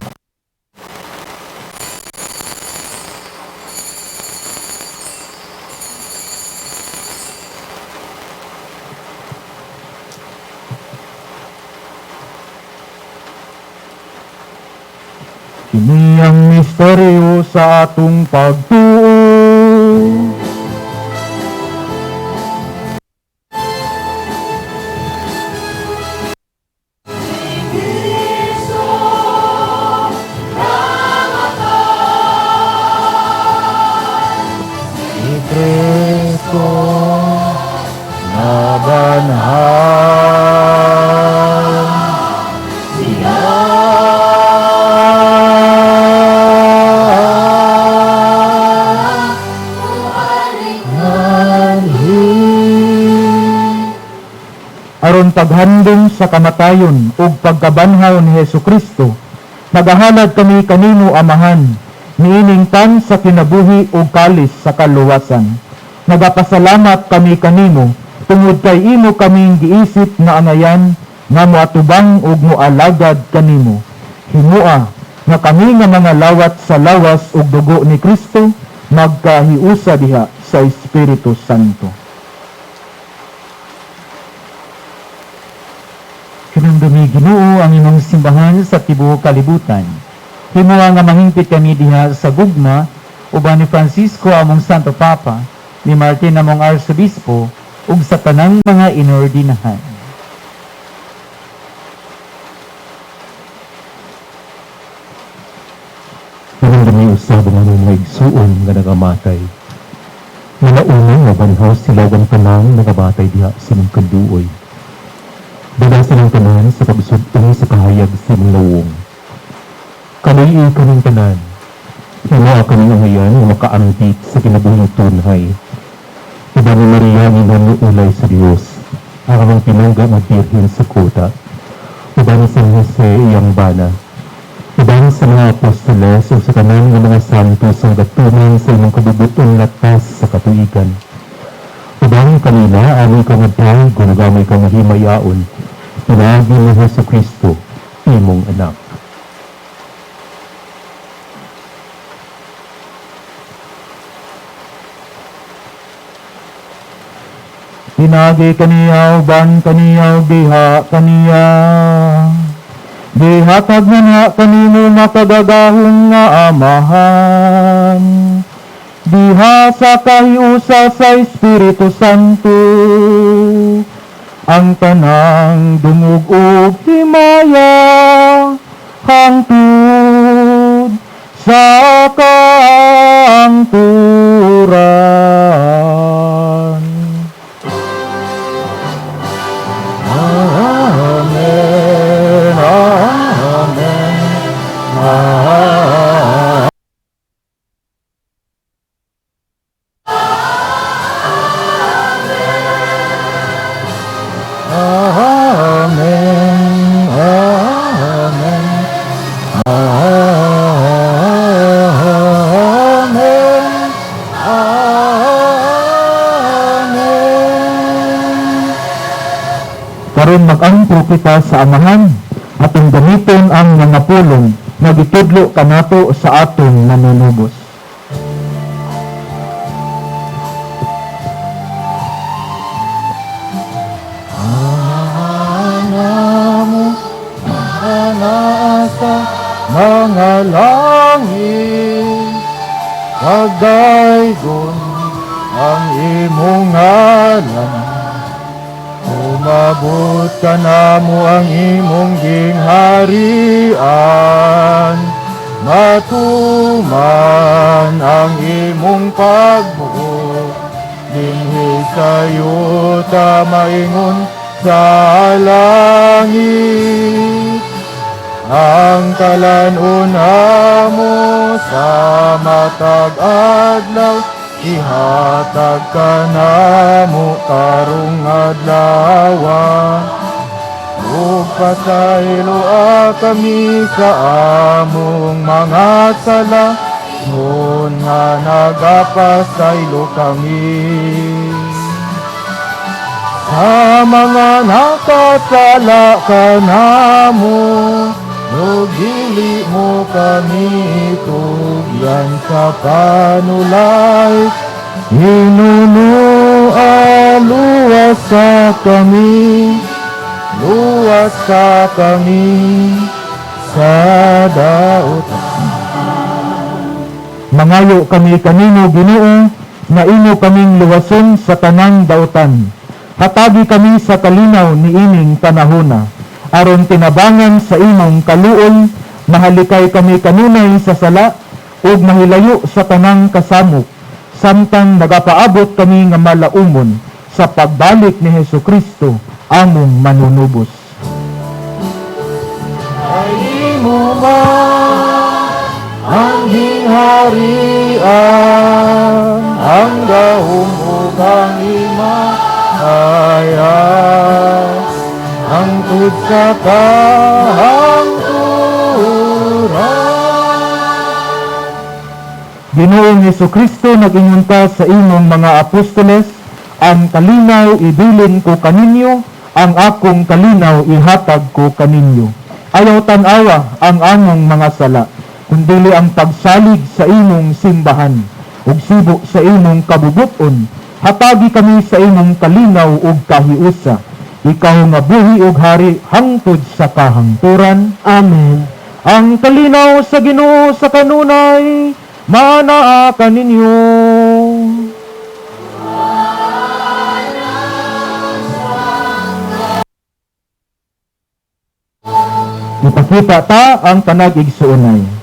Kini ang misteryo sa atong pagtuo. Si Kristo nabanhaw. Siya anhi. Aron paghandom sa kamatayon ug pagkabanhaw ni Hesus Kristo, nagahalad kami kanimo, Amahan, niining pan sa kinabuhi ug kalis sa kaluwasan. Nagapasalamat kami kanimo tungod kay imo kaming giisip nga angayan nga moatubang ug moalagad kanimo. Himua nga kami nga mga lawat sa lawas ug dugo ni Kristo magkahiusa diha sa Espiritu Santo. Hinumdumi, Ginoo, ang imong simbahan sa tibuok kalibutan. Himua nga mahingpit kami diha sa gugma uban ni Francisco among Santo Papa, ni Martin among Arsobispo, ug sa tanang mga inordinahan. Hinumdumi usab ang among mga igsuon nga nagamatay. Nga nauna nga banhaw sila ug ang tanang nagabatay diha sa imong kaluoy. Dala silang tanan sa pagsud-ong sa kahayag sa imong nawong. Kaluy-i kaming tanan. Himua kaming angayan nga makaambit sa kinabuhing tunhay. Uban ni Maria nga ulay sa Dios, ang among pinungga nga Birhen sa kuta. Uban ni San Jose iyang bana. Uban sa mga apostoles ug sa tanan nga mga santo sa gatuman sa imong kabubuton latas sa katuigan. Uban kanila aming ka nga daygon ug aming ka nga himayaon, pinaagi ni Hesus Kristo, imong anak. Pinaagi kaniya, uban kaniya, diha kaniya. Gihatag na na kanimo makagagahom nga Amahan. Diha sa kahiusa sa Espiritu Santo, ang tanang dungog ug himaya hangtod sa kangturan. Amen. Amen. Amen. Amen. Amen. Amen. Amen. Karon Karon mag-ampo kita sa Amahan, atong gamiton ang mga pulong nga gitudlo kanato sa atong manunubos. Namo naa sa mga langit, pagdaygon ang imong ngalan, umabot kanamo ang imong gingharian, matuman ang imong pagbuot, dinhi sa yuta maingon sa langit. Ang kalan-on mo sa matag adlaw, ihatag kanamo karong adlawa. Ug pasayloa kami sa among mga sala, ngon nga nagapasaylo kami sa mga nakasala kanamo. Ug dili mo kami tugyan sa panulay, hinunoa luwasa kami, luwasa kami sa daot. Mangayo kami kanimo, Ginoo, nga imo kaming luwason sa tanang dautan. Hatagi kami sa kalinaw niining panahona, aron tinabangan sa imong kaluoy, mahalikay kami kanunay sa sala ug mahilayo sa tanang kasamok, samtang nagapaabot kami nga malaumon sa pagbalik ni Hesukristo among manunubos. Ay imo man ang gingharian, ang gahom ug ang himaya, hangtod sa kahangturan. Ginoong Hesukristo, nag-ingon ka sa imong mga apostoles, ang kalinaw ibilin ko kaninyo, ang akong kalinaw ihatag ko kaninyo. Ayaw tan-awa ang among mga sala, kundili ang pagsalig sa imong simbahan, ug sibo sa imong kabubuton. Hatagi kami sa imong kalinaw ug kahiusa. Ikaw nga buhi ug hari hangtod sa kahangturan. Amen. Ang kalinaw sa Ginoo sa kanunay manaa kaninyo. Ipakita ta ang tanag igsuonay.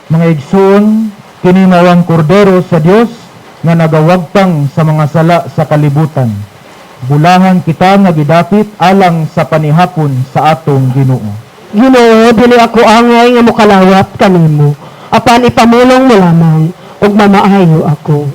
Mga igsoon, kini mao ang kordero sa Dios nga nagawagtang sa mga sala sa kalibutan. Bulahan kita nga gidapit alang sa panihapon sa atong Ginoo. Ginoo, dili ako angay nga mokalawat kanimo, apan ipamulong mo lamang ug mamaayo ako.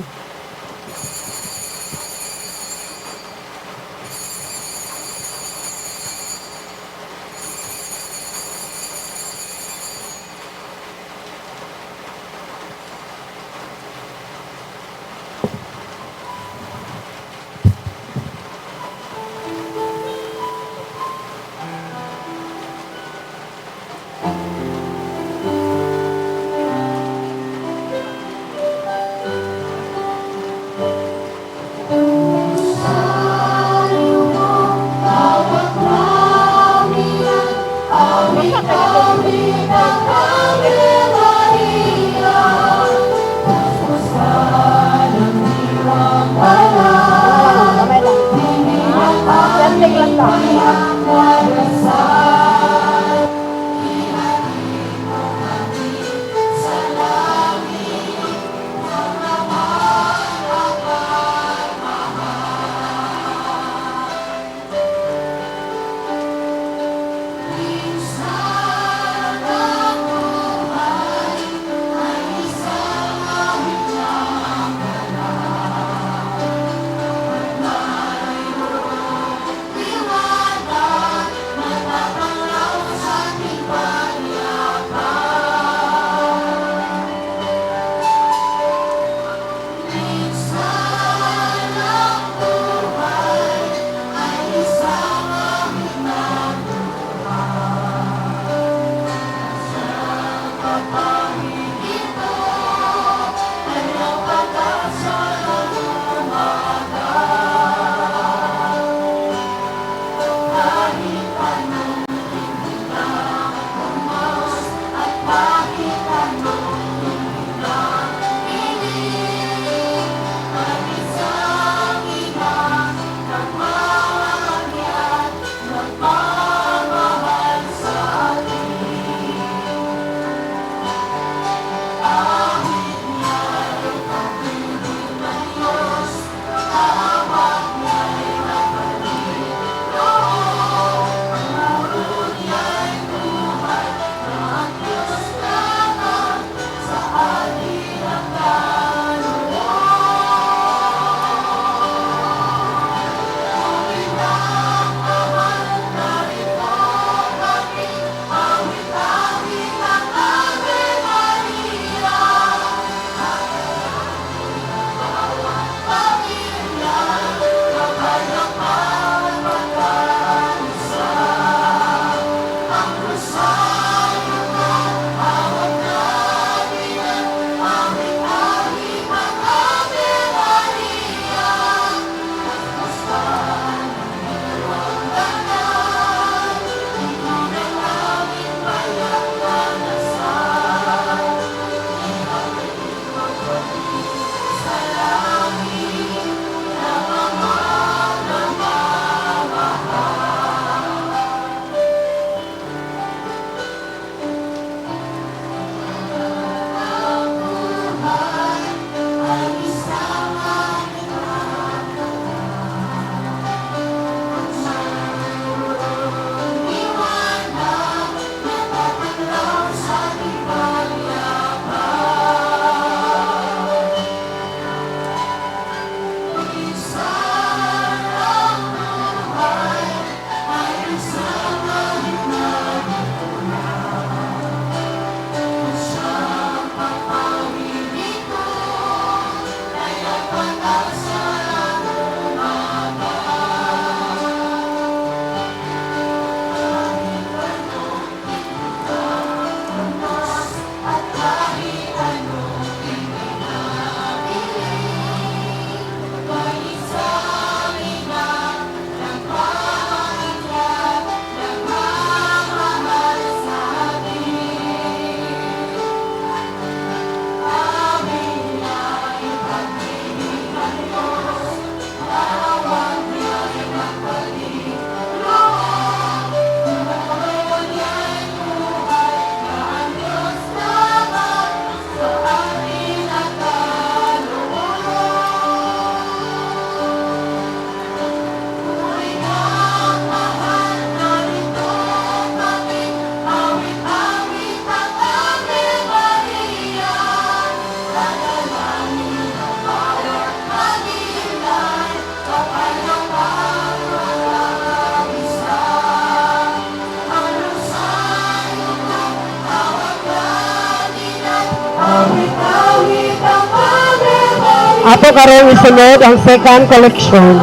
Ato karon isunod ang second collection.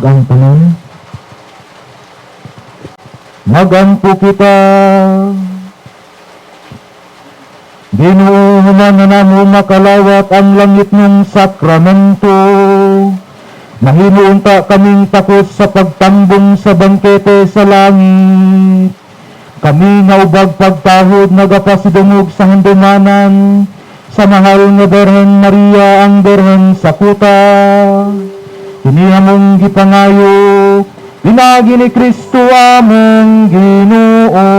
Manalangag ang tanan. Magampo kita. Ginoo, human na namo makalawat ang langitnong sakramento, mahimo unta kaming takos sa pagtambong sa bangkete sa langit. Kami nga ubag pagtahod nagapasidungog sa handumanan sa mahal nga Birhen Maria, ang Birhen sa Kuta. Kini among gipangayo pinaagi ni Kristo among Ginoo.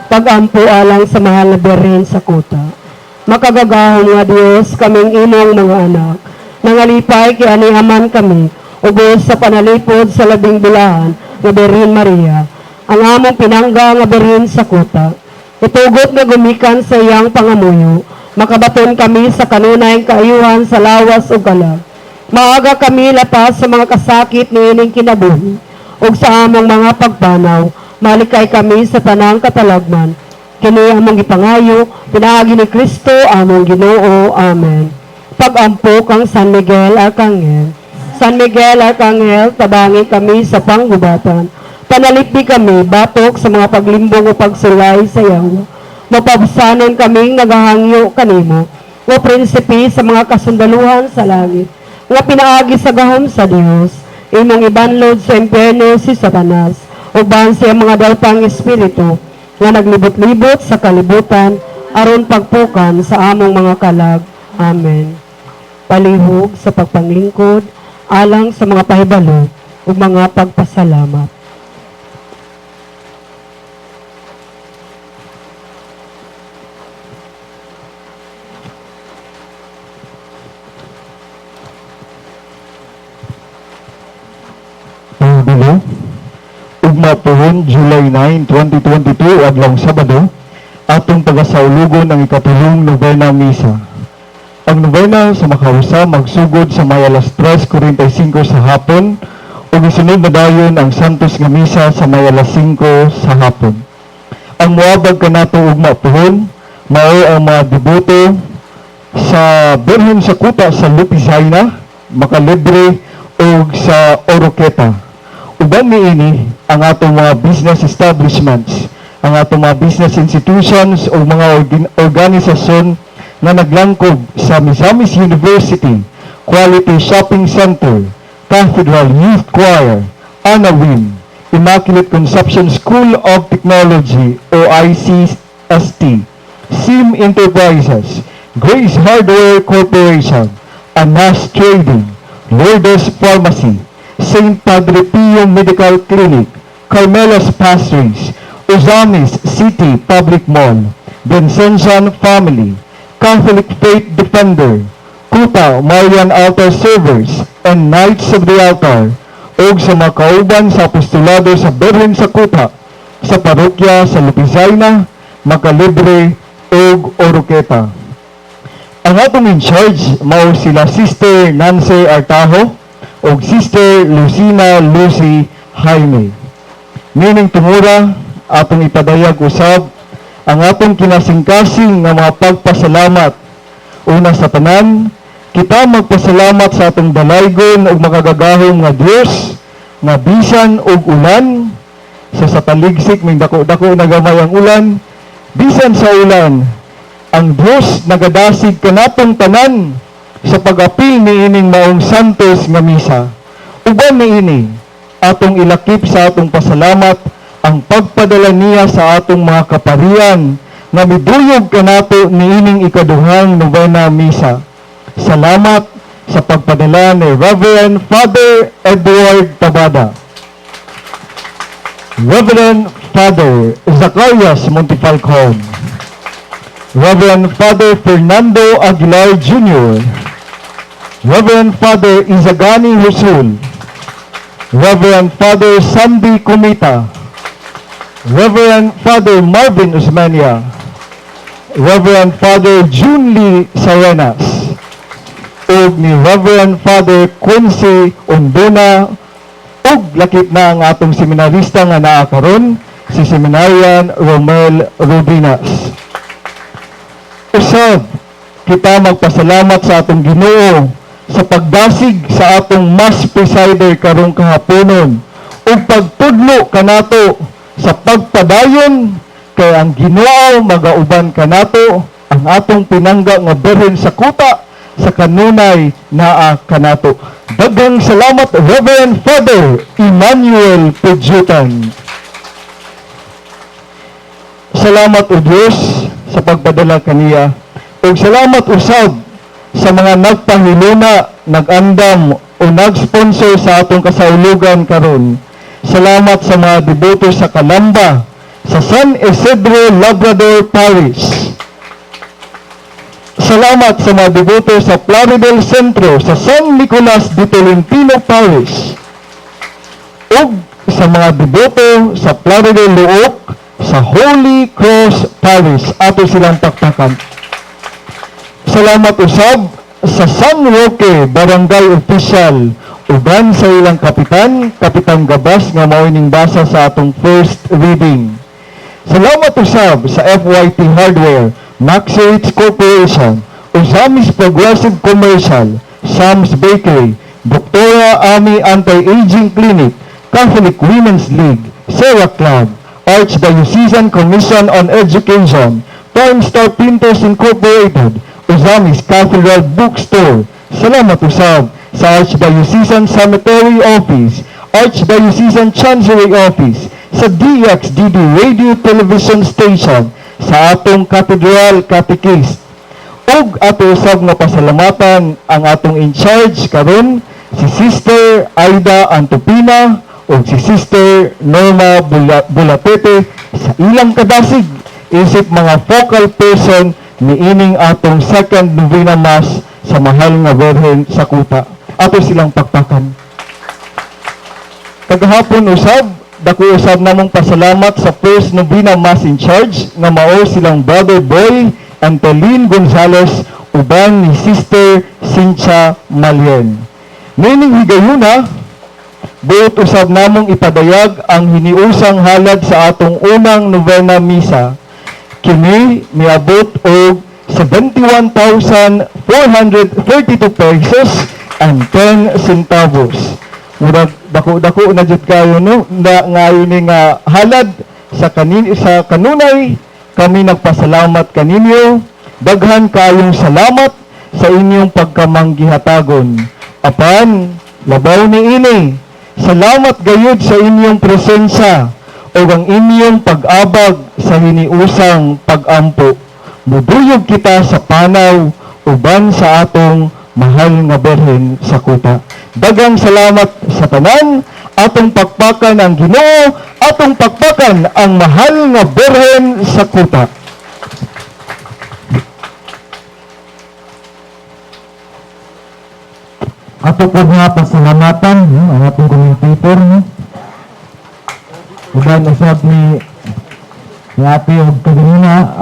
Pagampo alang sa mahal na Birhen sa Kuta. Makagagahom nga Dios, kaming imong mga anak, nangalipay kay anihaman kami ubos sa panalipod sa labing bulahan nga Birhen Maria, ang among pinangga nga Birhen sa Kuta. Itugot nga gumikan sa iyang pangamuyo, makabaton kami sa kanunay kaayuhan sa lawas ug kalag. Maaga kami lapas sa mga kasakit niining kinabuhi ug sa among mga pagpanaw, malikay kami sa tanang katalagman. Kini among gipangayo pinaagi ni Kristo among Ginoo. Amen. Pagampo kang San Miguel Arcangel. San Miguel Arcangel, tabangi kami sa panggubatan. Panalipdi kami batok sa mga paglimbong o pagsulay sa yawa. Mapabsanon kaming nagahangyo kanimo, o prinsipe sa mga kasundaluhan sa langit, nga pinaagi sa gahom sa Dios, imong ibanlod sa impyerno si Satanas, uban sa mga dalpang espiritu nga naglibot-libot sa kalibutan aron pagpukan sa among mga kalag. Amen. Palihog sa pagpanglingkod alang sa mga pahibalo ug mga pagpasalamat. Pahibalo, ugma pohon July 9, 2022, adlawng Sabado, atong pagasaulugon ang ikatulong nobena misa. Ang nobena sa makausa magsugod sa may alas 3:45 sa hapon ug isunod na dayon ang Santos nga misa sa may alas 5 sa hapon. Ang moabag kanato ugma pohon mao ang mga deboto sa Birhen sa Kuta sa Lupizaina, Makalibre ug sa Oroqueta. Uban niini ang atong mga business establishments, ang atong mga business institutions o mga organisasyon na naglangkob sa Misamis University, Quality Shopping Center, Cathedral Youth Choir, Anawim, Immaculate Conception School of Technology o ICST, SIM Enterprises, Grace Hardware Corporation, Anas Trading, Lourdes Pharmacy, St. Padre Pio Medical Clinic, Carmela's Pastries, Ozamis City Public Mall, Vincentian Family, Catholic Faith Defender, Kuta Marian Altar Servers, and Knights of the Altar, ug sa mga kauban sa apostolado sa Birhen sa Kuta, sa parokya sa Lupizaina, Makalibre, ug Oroqueta. Ang atong in charge mao sila Sister Nancy Artajo ug Sister Lucina Lucy Jaime. Meaning tumura, atong ipadayag usab ang atong kinasingkasing nga mga pagpasalamat. Una sa tanan, kita magpasalamat sa atong dalaygon ug makagagahom nga Dios nga bisan og ulan sa taligsik may dako-dako na gamay ang ulan, bisan sa ulan ang Dios nagadasig kanatong tanan sa pag-apil niining maong santos nga misa. Uban niini atong ilakip sa atong pasalamat ang pagpadala niya sa atong mga kaparian nga miduyog kanato niining ikaduhang nobena misa. Salamat sa pagpadala ni Reverend Father Edward Tabada, Reverend Father Zacarias Montefalcon, Reverend Father Fernando Aguilar Jr., Reverend Father Izagani Husul, Reverend Father Sandy Comita, Reverend Father Marvin Osmania, Reverend Father Junli Sarenas, ug ni Reverend Father Quincy Ondona, ug lakip na ang atong seminarista nga naa karon, si Seminarian Romel Rubinas. Usab, kita magpasalamat sa atong Ginoo sa pagdasig sa atong mass presider karong kahaponon ug pagtudlo kanato sa pagpadayon, kay ang Ginoo magauban kanato. Ang atong pinangga nga Birhen sa Kuta sa kanunay naa kanato. Daghang salamat, Reverend Father Emmanuel Pejutan. Salamat, O Diyos, sa pagpadala kaniya. Ug salamat usab sa mga nagpahiluna, nag-andam o nag-sponsor sa atong kasaulugan karon. Salamat sa mga deboto sa Kalamba, sa San Isidro Labrador Parish. Salamat sa mga deboto sa Plaridel Centro, sa San Nicolas de Tolentino Parish. Ug sa mga deboto sa Plaridel Looc, sa Holy Cross Parish. Ato silang pakpakan. Salamat usab sa San Roque Barangay Official uban sa ilang kapitan, Kapitan Gabas, nga mao ning basa sa atong first reading. Salamat usab sa FYT Hardware, Maxrich Corporation, Ozamis Progressive Commercial, Sam's Bakery, Doktora Ami Anti-Aging Clinic, Catholic Women's League, Sarah Club, Archdiocesan Commission on Education, Prime Star Printers Incorporated, Ozamis Cathedral Bookstore. Salamat usab sa Archdiocesan Cemetery Office, Archdiocesan Chancery Office, sa DXDD Radio Television Station, sa atong Cathedral Catechist. Ug ato usab nga pasalamatan ang atong in charge karon, si Sister Aida Antopina ug si Sister Norma Bulatete, sa ilang kadasig isip mga focal person niining atong second novena mass sa Mahal nga Birhen sa Kuta. Ato silang pakpakan. Kagahapon usab, dako usab namong pasalamat sa first novena mass in charge nga mao silang Brother Boy Antolin Gonzales uban ni Sister Cynthia Malien. Niining higayuna, buot usab namong ipadayag ang hiniusang halad sa atong unang novena misa. Kini miabot og 71,432 pesos and 10 centavos. Murag dako-dako na jud kayo, no, na ngayon ni nga halad sa kanin sa kanunay kami nagpasalamat kaninyo. Daghan kayong salamat sa inyong pagkamanggihatagon. Apan labaw ni ini, salamat gayud sa inyong presensya o ang inyong pag-abag sa hiniusang pag-ampo. Muduyog kita sa panaw uban sa atong Mahal nga Birhen sa Kuta. Daghang salamat sa tanan. Atong pakpakan ang Ginoo, atong pakpakan ang Mahal nga Birhen sa Kuta. Ato po nga pasalamatan, no, ang atong commentator, no. Uban usab ni Ate og kaganina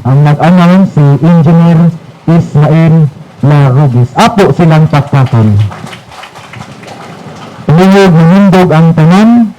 ang nag-announce, si Engineer Ismail Larubis. Apo silang pakpakan. Umuyog manindog ang tanan.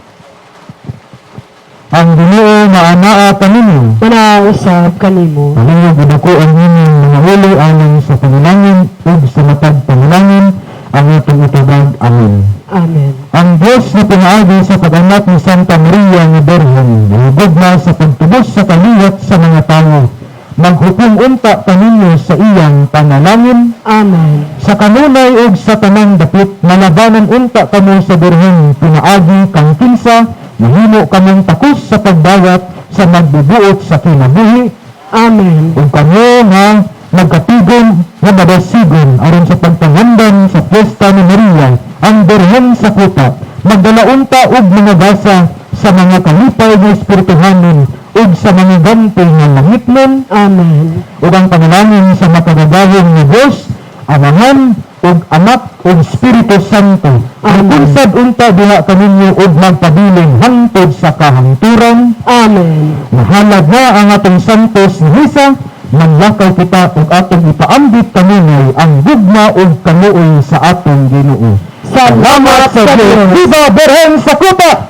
Ang Ginoo maanaa kaninyo. Manausab kanimo. Palihog iduko ang inyong mga ulo alang sa panalangin ug sa matag panalangin ang atong itubag. Amen. Amen. Ang Diyos na pinaagi sa pag-anak ni Santa Maria nga Birhen, nagugma sa pagtubos sa kaliwat sa mga tawo, maghupong unta kaninyo sa iyang panalangin. Amen. Sa kanunay ug sa tanang dapit, malabanan unta kamo sa Birhen, pinaagi kang kinsa mahimo kamong takos sa pagdawat sa magbubuot sa kinabuhi. Amen. Ug kamo nga nagkatigon nga madasigon aron sa pagpangandan sa piyesta ni Maria ang Birhen sa Kuta, magdala unta og mga gasa sa mga kalipay nga espirituhanon ug sa mga ganti nga langitnon. Amen. Ug ang panalangin sa makagagahom nga Dios, Amahan ug Anak ug Espiritu Santo, magunsad unta diha kaninyo ug magpabilin hangtod sa kahangturan. Amen. Mahalad na ang atong santos nga misa, manlakaw kita ug atong ipaambit kanunay ang gugma ug kaluoy sa atong Ginoo. Salamat sa Dios. Viva Birhen sa Kuta!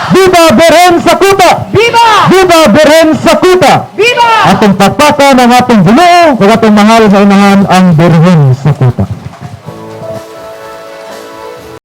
Viva Birhen sa Kuta! Viva! Viva Birhen sa Kuta! Viva! Atong pakpakan ang atong Ginoo ug atong mahal nga inahan ang Birhen sa Kuta.